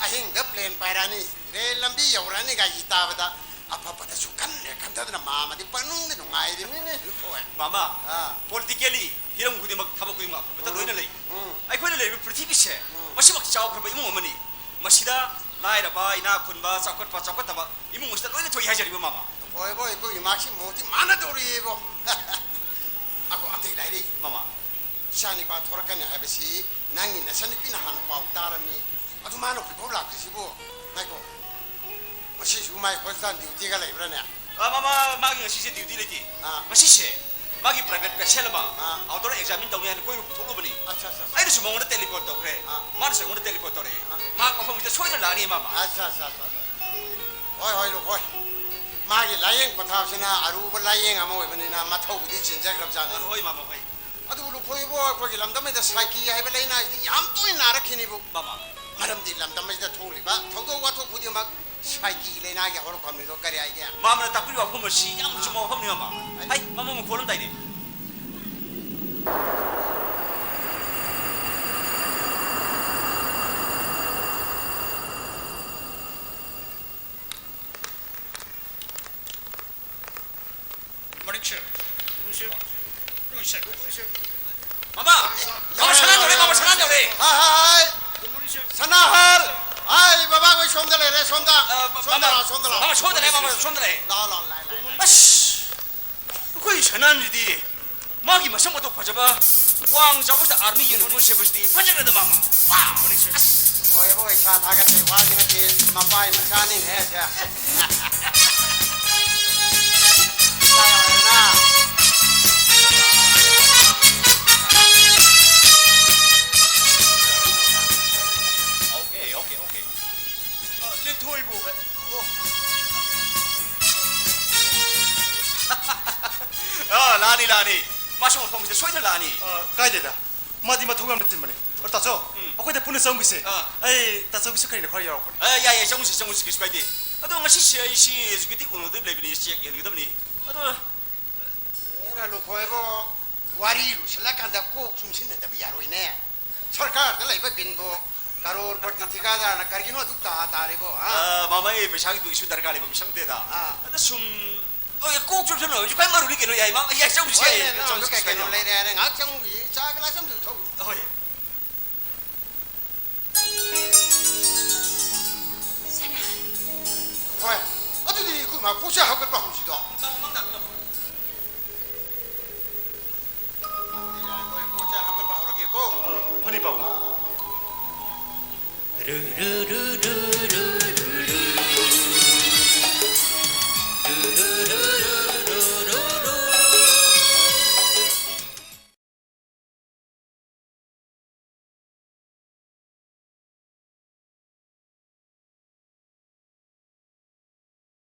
ꯑꯍꯤꯡꯗ plane ꯄꯥꯏꯔꯛꯑꯅꯤ, ꯔꯦꯜ ꯂꯝꯕꯤ ꯌꯧꯔꯛꯑꯅꯤ ꯒꯥꯏꯁꯤ ꯇꯥꯕꯗ ꯑꯐꯕꯗꯁꯨ ꯈꯟꯅꯦ ꯈꯟꯊꯗꯅ ꯃꯥꯃꯗꯤ ꯄꯪꯅꯨꯡꯗ ꯅꯨꯡꯉꯥꯏꯔꯤꯕꯅꯤꯅꯦ ꯂꯨꯈꯣꯏ꯫ ꯃꯥꯃ, ꯑꯥ꯫ Politically ꯍꯤꯔꯝ ꯈꯨꯗꯤꯡꯃꯛ, ꯊꯕꯛ ꯈꯨꯗꯤꯡꯃꯛ ꯑꯐꯕꯇ ꯎꯝ꯫ ꯂꯣꯏꯅ ꯂꯩ꯫ ꯎꯝ꯫ ꯑꯩꯈꯣꯏꯅ ꯂꯩꯔꯤꯕ ꯄ꯭ꯔꯤꯊꯤꯕꯤꯁꯦ ꯎꯝ꯫ ꯃꯁꯤꯃꯛ ꯆꯥꯎꯈ꯭ꯔꯕ ꯏꯃꯨꯡ ꯑꯃꯅꯤ꯫ ꯃꯁꯤꯗ ꯂꯥꯏꯔꯕ, ꯏꯅꯥꯛ ꯈꯨꯟꯕ, ꯆꯥꯎꯈꯠꯄ, ꯆꯥꯎꯈꯠꯇꯕ ꯏꯃꯨꯡ ꯑꯁꯤꯗ ꯂꯣꯏꯅ ꯊꯣꯛꯏ ꯍꯥꯏꯖꯔꯤꯕ ꯃꯥꯃ꯫ ꯍꯣꯏ, ꯍꯣꯏ, ꯑꯩꯈꯣꯏꯒꯤ ꯃꯥꯛꯁꯤ ꯃꯣꯠꯇꯤ ꯃꯥꯟꯅꯗꯧꯔꯤꯑꯕꯣ꯫ ꯑꯗꯣ ꯑꯇꯩ ꯂꯥꯏꯔꯤ꯫ ꯃꯥꯃ꯫ ꯏꯆꯥ ꯅꯤꯄꯥ ꯊꯣꯔꯛꯀꯅꯤ ꯍꯥꯏꯕꯁꯤ ꯅꯪꯒꯤ ꯅꯆꯟꯅꯨꯄꯤꯅ ꯍꯥꯟꯅ ꯄꯥꯎ ꯇꯥꯔꯝꯃꯤ꯫ ꯑꯗꯨ ꯃꯥꯅ ꯍꯧꯖꯤꯛꯐꯥꯎ ꯂꯥꯛꯇ꯭ꯔꯤꯁꯤꯕꯨ? ꯉꯥꯏꯈꯣ, ꯉꯁꯤꯁꯨ ꯃꯥꯏ ꯍꯣꯁꯄꯤꯇꯥꯜ ꯗ꯭ꯌꯨꯇꯤꯒ ꯂꯩꯕ꯭ꯔꯥꯅꯦ? ꯑ, ꯃꯃꯥ, ꯃꯥꯒꯤ ꯉꯁꯤꯁꯦ ꯗ꯭ꯌꯨꯇꯤ ꯂꯩꯇꯦ꯫ ꯑꯥ꯫ ꯉꯁꯤꯁꯦ ꯃꯥꯒꯤ ꯄ꯭ꯔꯥꯏꯚꯦꯠ ꯄꯦꯁꯦꯟ ꯑꯃ ꯑꯥ꯫ ꯑꯥꯎꯠꯗꯣꯔ ꯑꯦꯛꯖꯥꯃꯤꯟ ꯇꯧꯅꯤ ꯍꯥꯏꯅ ꯀꯣꯏꯕ ꯄꯨꯊꯣꯛꯂꯨꯕꯅꯤ꯫ ꯑꯠꯆꯥ, ꯑꯠꯆꯥ, ꯑꯠꯆꯥ꯫ ꯑꯩꯅꯁꯨ ꯃꯉꯣꯟꯗ ꯇꯦꯂꯤꯐꯣꯟ ꯇꯧꯈ꯭ꯔꯦ꯫ ꯑꯥ꯫ ꯃꯥꯅꯁꯨ ꯑꯩꯉꯣꯟꯗ ꯇꯦꯂꯤꯐꯣꯟ ꯇꯧꯔꯛꯑꯦ꯫ ꯑꯥ꯫ ꯃꯍꯥꯛ ꯃꯐꯝꯁꯤꯗ ꯁꯣꯏꯗꯅ ꯂꯥꯛꯑꯅꯤ, ꯃꯃꯥ꯫ ꯑꯠꯆꯥ, ꯑꯠꯆꯥ, ꯑꯠꯆꯥ, ꯑꯠꯆꯥ꯫ ꯍꯣꯏ, ꯍꯣꯏ, ꯂꯨꯈꯣꯏ꯫ ꯃꯥꯒꯤ ꯂꯥꯌꯦꯡ ꯄꯊꯥꯞꯁꯤꯅ ꯑꯔꯨꯕ ꯂꯥꯌꯦꯡ ꯑꯃ ꯑꯣꯏꯕꯅꯤꯅ ꯃꯊꯧꯕꯨꯗꯤ ꯆꯤꯟꯖꯈ꯭ꯔꯕꯖꯥꯠꯅꯤ꯫ ꯑ, ꯍꯣꯏ, ꯃꯃꯥ, ꯍꯣꯏ꯫ ꯑꯗꯨꯕꯨ ꯂꯨꯈꯣꯏꯕꯨ ꯑꯩꯈꯣꯏꯒꯤ ꯂꯝꯗꯝ ꯑꯁꯤꯗ ꯁꯥꯏꯀꯤ ꯍꯥꯏꯕ ꯂꯥꯏꯅꯥꯁꯤꯗꯤ ꯌꯥꯝ ꯇꯣꯏꯅ ꯅꯥꯔꯛꯈꯤꯅꯤꯕꯨ꯫ ꯃꯃꯥ꯫ ꯃꯔꯝꯗꯤ ꯂꯝꯗꯝ ꯑꯁꯤꯗ ꯊꯣꯛꯂꯤꯕ ꯊꯧꯗꯣꯛ ꯋꯥꯊꯣꯛ ꯈꯨꯗꯤꯡꯃꯛ ꯁꯥꯏꯀꯤ ꯂꯥꯏꯅꯥꯒꯤ ꯍꯧꯔꯛꯐꯝꯅꯤꯗꯣ ꯀꯔꯤ ꯍꯥꯏꯒꯦ? ꯃꯥꯃꯅ ꯇꯥꯛꯄꯤꯔꯤꯕ ꯋꯥꯐꯝ ꯑꯁꯤ ꯌꯥꯝ ꯆꯨꯝꯕ ꯋꯥꯐꯝꯅꯤ, ꯃꯃꯥ꯫ ꯑꯩ ꯍꯩ, ꯃꯃꯥ ꯃꯈꯣꯜ ꯑꯃ ꯇꯥꯏꯅꯦ꯫ Good morning, sir. Good morning, sir. Good morning, sir. ꯃꯃꯥ! ꯃꯃꯥ, ꯁꯅꯥ ꯌꯧꯔꯦ, ꯃꯃꯥ, ꯁꯅꯥ ꯌꯧꯔꯦ! ꯍꯥꯏ, ꯍꯥꯏ, ꯍꯥꯏ! ꯁꯅꯥꯍꯜ! ꯍꯥꯏ, ꯕꯕꯥ, ꯑꯩꯈꯣꯏ ꯁꯣꯝꯗ ꯂꯩꯔꯦ, ꯁꯣꯝꯗ꯫ ꯑ, ꯃ-, ꯁꯣꯝꯗ ꯃꯃꯥ, ꯂꯥꯛꯑꯣ, ꯁꯣꯝꯗ ꯂꯥꯛꯑꯣ꯫ ꯃꯃꯥ, ꯁꯣꯝꯗ ꯂꯩꯔꯦ, ꯃꯃꯥ, ꯁꯣꯝꯗ ꯂꯩꯔꯦ꯫ ꯂꯥꯛꯑꯣ, ꯂꯥꯛꯑꯣ, ꯂꯥꯛꯑꯣ, ꯂꯥꯛꯑꯣ, ꯂꯥꯛꯑꯣ꯫ ꯑꯁ! ꯑꯩꯈꯣꯏ ꯁꯅꯥꯍꯜꯁꯤꯗꯤ ꯃꯥꯒꯤ ꯃꯁꯛ ꯃꯇꯧ ꯐꯖꯕ, ꯋꯥꯡ ꯆꯥꯎꯕꯁꯤꯗ army uniform ꯁꯦꯠꯄꯁꯤꯗꯤ ꯐꯖꯈ꯭ꯔꯦꯗ, ꯃꯃꯥ꯫ ꯋꯥ! ꯍꯣꯏꯕꯣ, ꯏꯁꯥ ꯊꯥꯒꯠꯄꯩ ꯋꯥꯗꯤ ꯅꯠꯇꯦ, ꯃꯄꯥꯏ ꯃꯆꯥꯅꯤꯅꯦ ꯑꯁꯦ꯫ ꯏꯁꯥ ꯌꯥꯎꯔꯦꯗꯅ꯫ Okay, okay, okay. ꯑ, ꯂꯤꯟꯊꯣꯏꯕꯨ? ꯑꯣ꯫ ꯑ, ꯂꯥꯛꯑꯅꯤ, ꯂꯥꯛꯑꯅꯤ꯫ ꯃꯥꯁꯨ ꯃꯐꯝꯁꯤꯗ ꯁꯣꯏꯗꯅ ꯂꯥꯛꯑꯅꯤ꯫ ꯑ, ꯀꯥꯏꯗꯦꯗ꯫ ꯃꯥꯗꯤ ꯃꯊꯧ ꯌꯥꯝꯅ ꯆꯤꯟꯕꯅꯦ꯫ ꯑ, ꯇꯥꯆꯧ, ꯎꯝ꯫ ꯑꯩꯈꯣꯏꯗ ꯄꯨꯟꯅ ꯆꯪꯈꯤꯁꯦ꯫ ꯑ꯫ ꯑꯩ ꯇꯥꯆꯧꯒꯤꯁꯨ ꯀꯔꯤꯅꯣ ꯈꯔ ꯌꯥꯎꯔꯛꯄꯅꯦ꯫ ꯑ, ꯌꯥꯏ, ꯌꯥꯏ, ꯆꯪꯉꯨꯁꯤ, ꯆꯪꯉꯨꯁꯤ, ꯀꯩꯁꯨ ꯀꯥꯏꯗꯦ꯫ ꯑꯗꯣ ꯉꯁꯤꯁꯦ ꯑꯩꯁꯤ executive ꯎꯅꯗꯕ ꯂꯩꯕꯅꯤ, check ꯌꯦꯡꯒꯗꯕꯅꯤ꯫ ꯑꯗꯣ ꯑꯦꯔꯥ, ꯂꯨꯈꯣꯏꯕꯣ, ꯋꯥꯔꯤ ꯂꯣꯏꯁꯤꯜꯂꯀꯥꯟꯗ ꯀꯣꯛ ꯆꯨꯝꯁꯤꯟꯅꯗꯕ ꯌꯥꯔꯣꯏꯅꯦ꯫ ꯁꯔꯀꯥꯔꯗ ꯂꯩꯕ ꯕꯤꯟꯕꯨ ꯀꯔꯣꯔ ꯄꯇꯤ ꯊꯤꯀꯥꯗꯥꯔꯅ ꯀꯔꯤꯒꯤꯅꯣ ꯑꯗꯨꯛ ꯇꯥ ꯇꯥꯔꯤꯕꯣ, ꯍꯥ? ꯑ, ꯃꯃꯥ, ꯑꯩ ꯄꯩꯁꯥꯒꯤꯗꯨꯒꯤꯁꯨ ꯗꯔꯀꯥꯔ ꯂꯩꯕ ꯃꯤꯁꯛ ꯅꯠꯇꯦꯗ꯫ ꯑꯥ꯫ ꯑꯗ ꯁꯨꯝ, ꯍꯣꯏ, ꯀꯣꯛ ꯆꯨꯝꯁꯤꯟꯅꯕꯁꯨ ꯈ꯭ꯋꯥꯏ ꯃꯔꯨꯅꯤ ꯀꯩꯅꯣ, ꯌꯥꯏ, ꯃꯥ, ꯌꯥꯏ, ꯆꯪꯉꯨꯁꯤ, ꯍꯣꯏꯅꯦ, ꯌꯥꯏ, ꯅꯪꯁꯨ ꯆꯪꯉꯨꯁꯤ, ꯀꯩ ꯀꯩꯅꯣ ꯀꯩꯅꯣ꯫ ꯂꯩꯔꯦ ꯍꯥꯏꯔꯦ, ꯉꯥꯏꯍꯥꯛ ꯆꯪꯉꯨꯈꯤꯒꯦ, ꯆꯥ ꯒꯤꯂꯥꯁ ꯑꯃꯗꯨꯁꯨ ꯊꯛꯎ꯫ ꯍꯣꯏ꯫ ꯍꯣꯏ, ꯑꯗꯨꯗꯤ ꯑꯩꯈꯣꯏ ꯃꯥ ꯄꯣꯠꯆꯩ ꯍꯥꯞꯀꯠꯄ ꯍꯧꯁꯤꯗꯣ꯫ ꯃꯃꯥ, ꯃꯃꯥ, ꯃꯃꯥ꯫ ꯑꯩꯈꯣꯏ ꯄꯣꯠꯆꯩ